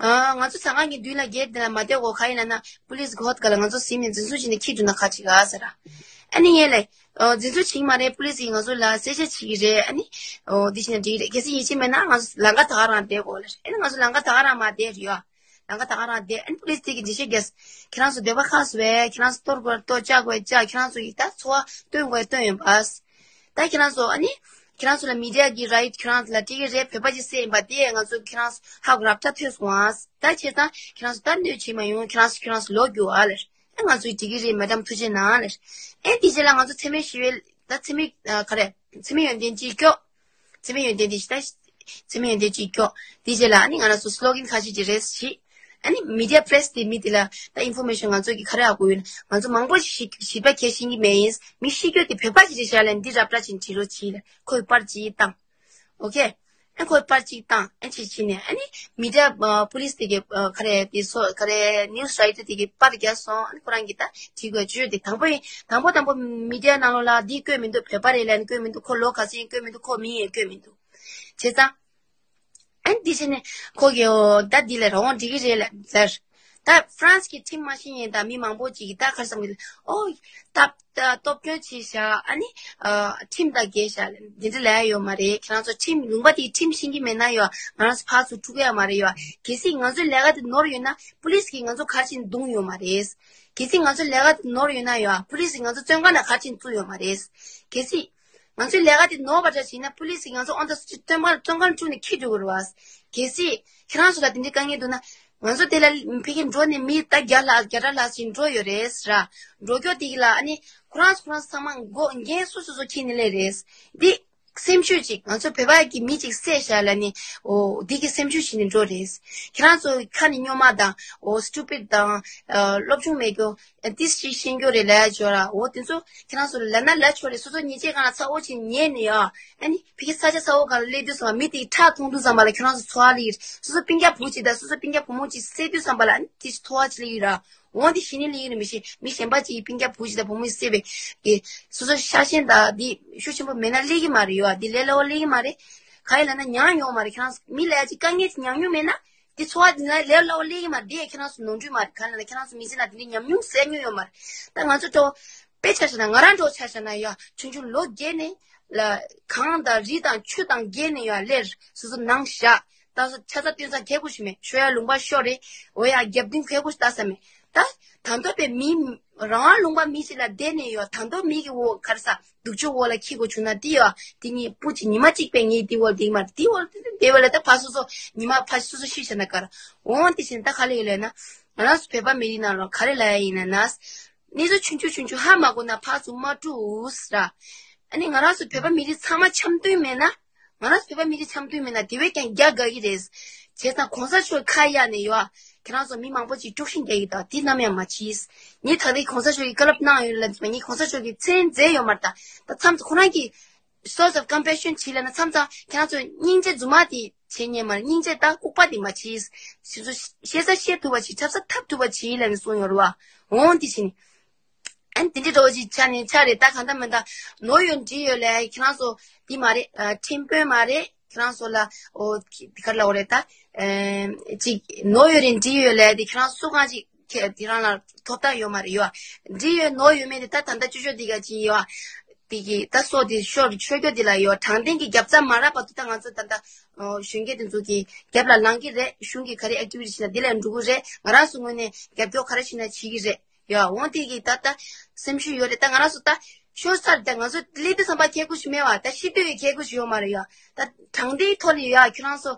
ཨ་ང་ཚོ་ཟ་ཁང་གི་མདུན་ལ་སྒེར་དེ་ལ་མ་བསྡད་དགོས། ག་ཡིན་ལབ་ན་པུ་ལིས་གི་ཧོད་ག་ལ་ང་ཚོ་ཟིན་ནས་འཛིན་བཟུང་བྱས་ནས་འཁྱེར་འགྲོ་ན་ག་ཅིག་ག་ཟེར་ར། ཨ་ནི་ངས་ལབ། ཨ་འཛིན་བཟུང་བྱེད་ཀྱི་མ་རེད། པུ་ལིས་ཀྱིས་ང་ཚོ་ལ་གསལ་བཤད་བྱེད་ཀྱི་རེད། ཨ་ནི་ཨོ་འདི་བྱས་ན་འགྲིག་གི་རེད། གལ་སྲིད་ཡིད་ཆེས་མེད་ན་ང་ཚོ་ལམ་ཁ་ད་ག་རང་བསྡད་དགོས་ལབ། ཨ་ནི་ང་ཚོ་ལམ་ཁ་ད་ག་རང་མར་བསྡད་རེད་ཡ། ལམ་ཁ་ད་ག་རང་བསྡད། ཨ་ནི་པུ་ལིས་དེ་གིས་འགྲེལ་བཤད་རྒྱག་ཁྱེད་རང་ཚོ་འདོད་པ་ཁ་བཟོས། ཁྱེད་རང་ཚོ་གཏོར་དགོས་གཏོར། བཅག་དགོས་བཅག་ཁྱེད་རང་ཚོ་ཡིས་ད་འཚོ་བ་སྟོན་དགོས་སྟོན་ཡོད་པ། ད་ཁྱེད་རང་ཚོ་ཨ་ནི་ཁྱེད་རང་ཚོ་ལ་མི་ཌི་ཡ་གི་རའིཊ་ཁྱེད་རང་ཚོ་ལ་སྤྲད་ཀྱི་རེད། བོད་པ་ཅིག་བསད་ཡིན་པ་དེ་ང་ཚོ་ཁྱེད་རང་ཚོ་ཧ་གོ་ར་སྤྲད་ཐུབ་སོང་ཨ། ད་བྱས་ཙང་ཁྱེད་རང་ཚོ་ད་གནོད་བྱེད་མ་ཡོང་། ཁྱེད་རང་ཚོ་ཁྱེད་རང་ཚོ་ལོག་རྒྱུག་ཨ་ལབ། ཨེ་ང་ཚོ་ཡིས་འགྲིག་གི་རེད། མེ་ཌམ་ཐུགས་རྗེ་གནང་ལབ། ཨེ་དེ་རྗེས་ལ་ང་ཚོ་འཚེ་མེད་ཞི་བའི་ད་འཚེ་མེད་ཨ་ག་རེ་འཚེ་མེད་ཡོན་ཏན་ཅིག་སྐྱོ། འཚེ་མེད་ཡོན་ཏན་དེ་ཞིག་ད། འཚེ་མེད་ཡོན་ཏན་ཅིག་སྐྱོ། དེ་རྗེས་ལ་ཨ་ནི་ང་རང་ཚོ་སི་ལོ་གན་ཁ་ཤས་ཅིག་རེད་ཞིག་ཨ་ནི་མི་ཌི་ཡ་པི་རེ་སི་དེ་མི་དེ་ལ་ད་ཨིན་ཕོར་མེ་ཤན་ང་ཚོ་གིས་ག་རེ་ཧ་གོ་ཡོད་ན། ང་ཚོ་མང་པོ་ཞིག་ཞིབ་ཕྲ་གས་ཤེས་ཀྱི་མེད་ཡིན། མི་ཤི་རྒྱུ་དེ་བོད་པ་ཞིག་རེད་བཞག་ལབ་ནས་འདི་ར་སྤྲོད་བྱས་ནས་བྲིས་རོགས་གྱིས་ལབ། ཁོ་ཡིས་པར་ཅིག་བཏང་། ཨོ་ཁེ། ཨ་ཁོ་ཡིས་པར་ཅིག་བཏང་། ཨ་ཅིག་བྱས་ནས་ཨ་ནི་མི་ཌི་ཡ་ཨ་པུ་ལིས་དེ་གིས་ཨ་ག་རེ་དེ་ཚོ་ག་རེ་ནིའུ་སི་རའི་ཊར་དེ་གིས་པར་བརྒྱབ་སོང་། ཨ་ནི་ཁོ་རང་གིས་ད་བྲིས་དགོས་བརྗོད་དེ་དང་པོ་ཡིན། དང་པོ་དང་པོ་མི་ཌི་ཡ་ནང་ལོགས་ལ་འདི་བཀོད་མི་འདུག་བོད་པ་རེད་ལབ་ནས་བཀོད་མི་འདུག་ཁོ་ལོ་ག་ཚོད་ཡིན་བཀོད་མི་འདུག་ཁོ་མིང་ཡང་བཀོད་མི་འདུག་བྱས་ཙང་། ཨ་ནི་འདི་བྱས་ནས་ཁོ་གིས་ཨོ་ད་འདི་ལ་རང་དབང་འགྲིག་གི་རེད་ལབ་ཟེར། ད་ཧྥ་རན་སི་གི་ཁྲིམས་མ་ཤེས་མཁན་དང་མི་མང་པོ་ཅིག་གིས་ད་ག་རེ་བསམ་གི་ལབ། ཨོ། ད་ད་སྟོབས་སྐྱོན་བྱས་བཞག་ཨ་ནི་ཨ་ཁྲིམས་དང་འགལ་བཞག་འདི་འདྲ་ལབ་ཡ་ཡོད་མ་རེད། ཁྱེད་རང་ཚོ་ཁྲིམས་ལུང་པ་དེའི་ཁྲིམས་ཤེས་ཀྱི་མེད་ན་ཡོད་ང་རང་ཚོ་ཕར་ཚུར་འཁྲུག་གི་ཡོད་མ་རེད་ཡོད། གལ་སྲིད་ང་ཚོའི་ལས་ཀ་དེ་ནོར་ཡོད་ན་པུ་ལིས་གིས་ང་ཚོ་ག་རེ་བྱས་ནས་བརྡུངས་ཡོད་མ་རེད། གལ་སྲིད་ང་ཚོའི་ལས་ཀ་དེ་ནོར་ཡོད་ན་ཡོད་པུ་ལིས་གིས་ང་ཚོ་བཙོན་ཁང་ནང་ག་རེ་བྱས་ནས་བཙུགས་ཡོད་མ་རེད། གལ་སྲིད། ང་ཚོའི་ལས་ཀ་དེ་ནོར་བ་འདྲ་བྱས་ན་པུ་ལིས་ཀྱིས་ང་ཚོ་ཨོ་ད་སུ་ཅིག་བཙོན་ཁང་བཙོན་ཁང་བཅུག་ནས་འཁྱེར་འགྲོ་གི་རེད་བ། གལ་སྲིད་ཁྱེད་རང་ཚོ་ལ་དེ་འདྲའི་དཀའ་ངལ་འདུག་ན། ང་ཚོ་དེ་ལ་ཕ་གིར་འགྲོ་ནས་མི་ད་བརྒྱ་ལྷག་བརྒྱ་ཕྲག་ལྷག་ཅིག་འགྲོ་ཡོད་རེད་ཟེར་ར། འགྲོ་མགྱོགས་དེ་གི་ལ་ཨ་ནི་ཁོ་རང་ཚོ་ཁོ་རང་ཚོ་ཚང་མ་མགོ་འགན་སོ་སོ་སོ་འཁྱེར་ནས་སླེབས་རེད། འདི་ སེམས་ཤུགས་ཅིག་ང་ཚོ་བོད་པ་གི་མི་ཅིག་བསད་བཞག་ལ་ནི་འོ་འདི་གི་སེམས་ཤུགས་ཞིག་ནི་འགྲོ་རེད། ཁྱེད་རང་ཚོ་ཁ་ནས་སྨྱོན་མ་དང་འོ་སི་ཊུ་པིཌ་དང་སློབ་སྦྱོང་མེད་རྒྱུ་ཏིས་ཅིག་ཤེས་རྒྱུ་རེད་ལབ་ཡ་ཅོ་ར། འོ་དེ་ཚོ་ཁྱེད་རང་ཚོ་ལ་ན་ལ་ཆོ་རེད། སོ་སོ་ཉེས་ཆད་གང་ལ་ཚ་འོ་ཅིག་ཉེས་ནས་ཡ་ཨ་ནི་ཕི་གི་ས་ཆ་ས་འོ་གང་ལ་སླེབས་དུས་ཙམ་པ་མི་དེ་ཁྲག་འཐུང་དུས་ཙམ་པ་ལ་ཁྱེད་རང་ཚོ་ཚོ་ཨ་ལི་ཡིར་སོ་སོ་སྤུན་ཀྱག་བུ་ཅིག་དང་སོ་སོ་སྤུན་ཀྱག་བུ་མོ་ཅིག་བསད་དུས་ཙམ་པ་ལ་ཨ་ནི་ཏིས་ཚོ་ཨ་ཅིག་ལི་ཡིར་ར། འོན་ཏེ་ཤི་ནི་ལི་ཡིན་མི་ཤེས། མི་གཞན་པ་ཅིག་གི་སྤུན་ཀྱག་བུ་ཅིག་དང་བུ་མོ་ཅིག་བསད་པའི་གི་སོ་སོ་ཤ་ཞེན་དང་འདི་ཤུགས་ཆེན་པོ་མེད་ན་ལེགས་ཀྱི་མ་རེད་ཡོད། འདི་ལས་སླ་བོ་ལེགས་ཀྱི་མ་རེད། ག་ཡིན་ལབ་ན་མྱངས་ཡོད་མ་རེད། ཁྱེད་རང་ཚོ་མི་ལ་ཡ་ཅིག་དཀའ་ངལ་ཅིག་མྱངས་མྱོང་མེད་ན་འདི་འཚོ་བ་འདི་ལས་སླ་བོ་ལེགས་ཀྱི་མ་རེད། འདི་ཡ་ཁྱེད་རང་ཚོ་ནོར་འཁྲུལ་མ་རེད། ག་ལབ་ན་ཁྱེད་རང་ཚོ་མི་ཚེ་ནང་འདི་འདྲའི་ཉམས་མྱོང་བསལ་མྱོང་ཡོད་མ་རེད། ད་ང་ཚོ་འགྲོ་དཔེ་ཆ་བཞག་ན་ང་རང་འགྲོ་ཆ་བཞག་ན་ཡ་ཆུང་ཆུང་ལོ་བརྒྱད་ནས་ལ་གངས་དང་རི་དང་ཆུ་དང་བརྒལ་ནས་ཡ་སླེབས། སོ་སོ་ནང་བཞག་ད་སོ་ཆ་ཚ་སྟོན་ས་གལ་དགོས་ཤིག་མེད། ཤོ་ཡ་ལུང་པ་ཤོ་རེད། འོ་ཡ་རྒྱབ་མདུན་གལ་དགོས་ཤིག་ལྟ་ས་མེད། ད་ད་མདོ་པའི་མི་རང་ལུང་པ་མི་ཞིག་ལ་བསྡད་ནས་ཡོད། ད་མདོ་མི་གི་འོ་ག་རེ་ཟ་སྡུག་ཅོ་འོ་ལ་ཁྱི་གོ་བྱུང་ན་དེ་ཡོད་དེ་ངས་སྤུ་ཅིག་ཉི་མ་གཅིག་པའི་ངས་དེ་འོ་དེ་མ་དེ་འོ་དེ་འོ་ལ་ད་ཕ་སོ་སོ་ཉི་མ་ཕ་སོ་སོ་ཤི་ཤ་ན་གར་འོང་དེ་བཞིན་ད་ག་ལ་ཡོད་ལ་ན་ང་རང་ཚོ་བོད་པ་མི་རིགས་ནང་ལ་ག་རེ་ལ་ཡ་ཡིན་ན་ན་གནས་ཚུལ་ཆུང་ཆུང་ཆུང་ཆུང་ཧ་མ་གོ་ན་ཕར་ཚུར་མ་དཀྲུགས་ར། ཨ་ནི་ང་རང་ཚོ་བོད་པ་མི་རིགས་ཚང་མ་འཆམ་མཐུན་མེད་ན། ང་རང་ཚོ་བོད་པ་མི་རིགས་འཆམ་མཐུན་མེད་ན་དེ་བས་ཀྱང་རྒྱ་དགའ་གི་རེད། བྱས་ཙང་གོང་ས་མཆོག་ཁ་གཡར་ནས་ཡོད། ཁྱེད་རང་ཚོ་མི་མང་པོ་ཅིག་དཀྲུག་ཤིང་རྒྱག་གི་འདུག་དེ་ནམ་ཡང་མ་བྱེད། ངས་ད་རེས་གོང་ས་མཆོག་གིས་བཀའ་སློབ་གནང་ཡོད་ལ་ངས་གོང་ས་མཆོག་གི་མཚན་མཛད་ཡོད་མ་རེད་ད། ད་མཚམས་ཁོ་རང་གི་source of compassion བྱེད་ལ་ན་མཚམས་མཚམས་ཁྱེད་རང་ཚོ་སྙིང་རྗེ་རྫུན་མ་དེ་བྱེད་ཉན་མ་རེད། སྙིང་རྗེ་དང་ལྐུགས་པ་དེ་མ་བྱེད། ཞེ་ས་བཤད་ཐུབ་པ་བྱེད། འཁྲབ་ས་འཁྲབ་ཐུབ་པ་བྱེད་ལ་ནི་གསུངས་ཡོད་རེད་བ། འོང་དེ་བྱེད་ནི། ཨན་དེ་འདྲི་འགྲོ་ཅིག་ཆ་ནས་ཆ་རེད་ད། གང་ལྟར་མིན་ད་ནོར་ཡོད་འདྲི་ཡོད་ལས་ཁྱེད་རང་ཚོ་འདི་མ་རེད། ཁྲིམས་དཔོན་མ་རེད། ཁྱེད་རང་ཚོ་ལ་འོ་ག་རེ་ལབ་དགོས་རེད་ད། ཅིག་ནོར་ཡོད་རེད་འདྲི་ཡོད་ལས་དེ་ཁྱེད་རང་སུ་གང་ཅིག་ཁྱེད་དེ་རང་ལ་ཐོབ་ཐང་ཡོད་མ་རེད་ཡོད། འདྲི་ཡོད་ནོར་ཡོད་མེད་དེ་ད་ད་ལྟ་ཅོ་ཅོ་འདི་ག་ཅིག་ཡོད། དེ་གི་ད་སོ་དེ་ཤོར་ཆོས་རྒྱུ་དེ་ལ་ཡོད། དྲང་བདེན་གྱི་རྒྱབ་རྩ་མ་རག་པ་དུ་ད་ང་ཚོ་ད་ལྟ་གཞོན་སྐྱེས་དེ་ཚོ་གི་རྒྱབ་ལ་ལངས་ཀྱི་རེད། གཞུང་གི་ག་རེ་ཨེག་ཊི་བི་ཊི་བྱས་ན་དེ་ལ་འགྲོ་གི་རེད། ང་རང་ཚོ་ངོས་ནས་རྒྱབ་སྐྱོར་ག་རེ་བྱས་ན་བྱེད་ཀྱི་རེད། ཡ་འོང་དེ་གི་ད་ལྟ་སེམས་ཤུགས་ཡོད་རེད། ད་ང་རང་ཚོ་ད་ཤོར་ཚར། ད་ང་ཚོ་སླེབས་དུས་ཙམ་པ་ཁྱད་ཁུ་ཞིག་མེད་བ། ད་ཤི་དུས་ཡི་ཁྱད་ཁུ་ཞིག་ཡོད་མ་རེད། ཡ་ད་དྲང་བདེན་ཐོག་ལ་ཡ་ཁྱོད་རང་ཚོ་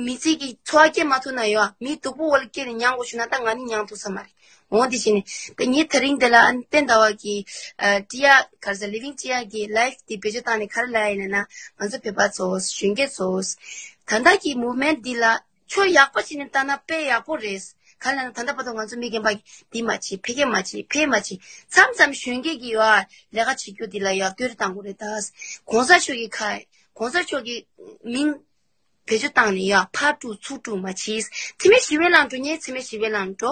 མི་ཚེ་གི་འཚོ་བ་སྐྱེལ་མ་ཐུབ་ན་ཡ་མི་སྡུག་པོ་བོ་ལ་སྐྱེལ་ནས་མྱང་དགོས་བྱུང་ན་ད་ང་ནི་མྱང་ཐུབ་ས་མ་རེད། འོང་དེ་བྱས་ནས་ད་ངས་དེ་རིང་དེ་ལ་ཨ་ནི་བསྟན་ཟླ་བ་གི་ཨ་ཀྲི་ཡ་ག་རེ་ཟ་ལི་ཝིང་ཀྲི་ཡ་གི་ལའེབ་དེ་བེད་སྤྱོད་བཏང་ནས་ག་རེ་ལབ་ཡིན་ན་ང་ཚོ་བོད་པ་ཚོ་གཞོན་སྐྱེས་ཚོ་ད་ལྟ་གི་མུ་ཝ་མེན་ཊི་འདི་ལ་ཕྱོགས་ཡག་པོ་བྱས་ནས་བལྟ་ན་དཔེ་ཡག་པོ་རེད། ག་ལབ་ན་ད་ལྟ་བར་དུ་ང་ཚོ་མི་རྒན་པ་འདི་མ་བྱེད་ཕ་གི་མ་བྱེད་ཕ་གི་མ་བྱེད། མཚམས་མཚམས་གཞོན་སྐྱེས་ཀྱི་ཡོད་ལས་ཀ་བྱེད་རྒྱུ་འདི་ལ་ཡོད་བསྟོད་ར་བཏང་དགོས་རེད་ད། གོང་ས་མཆོག་གི་ཁ་གོང་ས་མཆོག་གི་མིང་བེད་སྤྱོད་བཏང་ནས་ཡ་ཕར་དཀྲུག་ཚུར་དཀྲུག་མ་བྱེད། འཚེ་མེད་ཞི་བའི་ལམ་འགྲོ་མཁན་འཚེ་མེད་ཞི་བའི་ལམ་འགྲོ།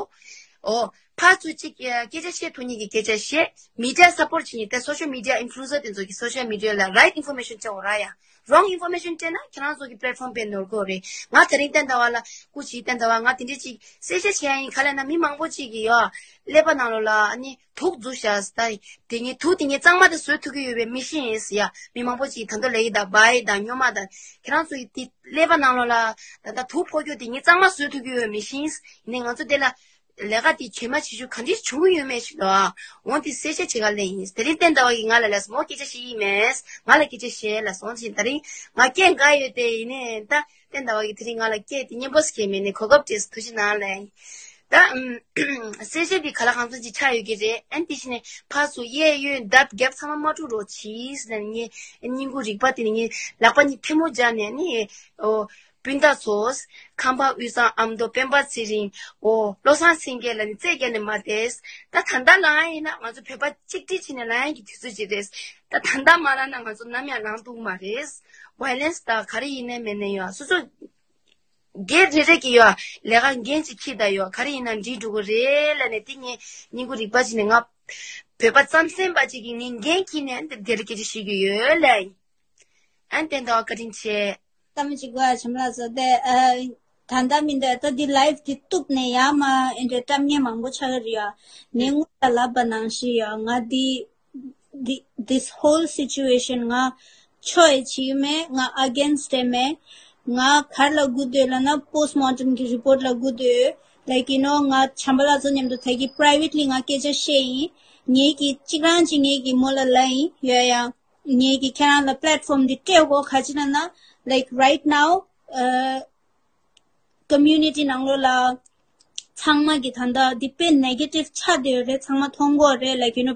ཨོ། ཕར་ཚུར་གཅིག་སྐད་ཆ་བཤད་ཐུབ་མཁན་གྱི་སྐད་ཆ་བཤད། མི་ཌི་ཡ་སབ་པོར་བྱེད་མཁན་དེ་སོ་ཤལ་མི་ཌི་ཡ་ཨིན་ཕུ་ལུ་ཨེན་སར་དེ་ཚོ་གི་སོ་ཤལ་མི་ཌི་ཡ་ལ་རའིཊ་ཨིན་ཕོར་མེ་ཤན་སྤྲད་འོ་ར་ཡ། རོང་ཨིན་ཕོར་མེ་ཤན་སྤྲད་ན་ཁྱེད་རང་ཚོ་གི་པི་ལེཊ་ཕོམ་དཔེ་ནོར་གོ་རེད། ང་དེ་རིང་བསྟན་ཟླ་བ་ལ་སྐུ་མཁྱེན་བསྟན་ཟླ་བ་ང་དེ་འདྲས་ཅིག་གསལ་བཤད་བྱེད་ཡ་ཡིན། ག་ལབ་ན་མི་མང་པོ་ཅིག་གིས་ཡ་ཀླད་པ་ནང་ལོགས་ལ་ཨ་ནི། དུག་འཛུགས་བཞག་ཟེར། ད་དེ་ངས་དུག་དེ་ངས་གཙང་མ་དེ་བཟོས་ཐུབ་ཀྱི་ཡོད་པའི་མི་ཤེས་ཡིན་ཟེར་ཡ། མི་མང་པོ་ཅིག་ད་དུང་ལབ་ཀྱི་འདུག་བྷའི་དང་སྨྱོན་མ་དང་། ཁྱེད་རང་ཚོ་ཡི་དེ་ཀླད་པ་ནང་ལོགས་ལ་ད་ལྟ་དུག་ཕོག་རྒྱུ་དེ་ངས་གཙང་མ་བཟོས་ཐུབ་ཀྱི་ཡོད་པའི་མི་ཤེས་ཡིན་ཟེར། ཡིན་ནའི་ང་ཚོ་དེ་ལ་ལས་ཀ་དེ་བྱེད་མ་བྱེད་རྒྱུ་ག་འདྲས་བྱུང་གི་ཡོད་མེད་ཞིག་ལ་འོང་དེ་གསལ་བཤད་བྱེད་ག་སླེབས་ཡིན། དེ་རིང་བསྟན་ཟླ་བ་གིས་ང་ལ་ལབ་སོང་། མོ་སྐད་ཆ་བཤད་ཀྱི་མེད། ང་ལ་སྐད་ཆ་བཤད་ལབ་སོང་ཞིང་། དེ་རིང་ང་སྐད་འགག་ཡོད་དེ། ཡིན་ནའི་ད། བསྟན་ཟླ་བ་གིས་དེ་རིང་ང་ལ་སྐད་དེ་སྙན་པོ་ཞིག་མེད་ནས་གོ་སྐབས་སྤྲད་སོང་། ཐུགས་རྗེ་གནང་ལགས། ད་ཨམ། གསལ་བཤད་འདི་ག་ལ་གང་འཚམ་ཅིག་ཆགས་ཡོད་ཀྱི་རེད། ཨན་དེ་བཞིན་ནས་ཕར་ཚུར་གཡས་གཡོན་ལྡབ་རྒྱབ་ཚང་མ་མ་དཀྲུག་རོགས་གྱིས་ཟེར་ནས་ངས་སྙིང་ཁུང་རིག་པ་དེ་ནས་ངས་ལག་པ་གཉིས་ཐལ་མོ་སྦྱར་ནས་ནི་ཨོ་སྤུན་ཟླ་ཚོ་ཁམས་པ་དབུས་གཙང་ཨ་མདོ་སྤེན་པ་ཚེ་རིང་ཨོ་བློ་བཟང་སེང་གེ་ལ་ནི་རྩེད་རྒྱག་ནས་མ་བསྡད། ད་ད་ལྟ་ལངས་ཡིན་ན་ང་ཚོ་བོད་པ་གཅིག་སྒྲིལ་བྱས་ནས་ལངས་ཡག་གི་དུས་ཚོད་ཅིག་རེད། ད་ད་ལྟ་མ་ལངས་ན་ང་ཚོ་ནམ་ཡང་ལངས་ཐུབ་མ་རེད། ཝའི་ལེན་སི་དང་ག་རེ་ཡིན་ནའི་མེད་ནའི་ཡོད། སོ་སོ་སྒེར་རེ་རེ་གི་ཡོད་ལས་ཀ་འགན་ཅིག་འཁྱེར་ད་ཡོད། ག་རེ་ཡིན་ན་འགྲིག་འགྲོ་གི་རེད་ལབ་ནས་དེ་ངས་སྙིང་ཁུང་རིག་པ་ཅིག་ནས་ང་བོད་པ་རྩམ་ཟན་པ་ཅིག་གི་ངས་འགན་འཁྱེར་ནས་འདི་འདིར་སྐད་ཆ་བཤད་རྒྱུ་ཡོད་ལབ་ཡིན། ཨན་བསྟན་ཟླ་བ་བཀའ་དྲིན་ཆེ། ཐ་མ་གཅིག་གོ་ཨ་བྱམས་ལགས་སོ་དེ་ཨ། ད་ལྟ་མི་འདུག་ད་འདི་ལའིབ་འདི་གཏུབ་ནས་ཡར་མར་ཨེ་འདྲ་བཀྲམ་མཁན་མང་པོ་ཆགས་ཀྱི་རེད་ཡ། ངས་སྔོན་ལ་ལབ་པ་ནང་བཞིན་ཡ་ང་འདི་འདི་this whole situation ང་ཆོས་ཡེ་བྱེད་ཀྱི་མེད། ང་against ཡེ་མེད། ང་གར་ལ་སྒུག་སྡོད་ལབ་ན་post mortem གི་report ལ་སྒུག་སྡོད། Like you know ང་བྱམས་པ་ལགས་ཚོ་མཉམ་དུ་ད་གི་privately ང་སྐད་ཆ་བཤད་ཡིན། ངེད་ཀྱི་གཅིག་རང་གཅིག་ངེད་ཀྱི་མོ་ལ་ལབ་ཡིན་ཡ་ཡ། ངེད་ཀྱིས་ཁྱེད་རང་ལ་པི་ལེཊ་ཕོམ་འདི་སྤྲད་དགོས། ག་ཅི་ལབ་ན་like right now ཨ་ཀོ་མུ་ནི་ཊི་ནང་ལོགས་ལ་ཚང་མ་གི་ད་ལྟ་འདི་དཔེ་ནེ་གེ་ཊིབ་ཆགས་བསྡད་ཡོད་རེད། ཚང་མ་མཐོང་གི་ཡོད་རེད། Like you know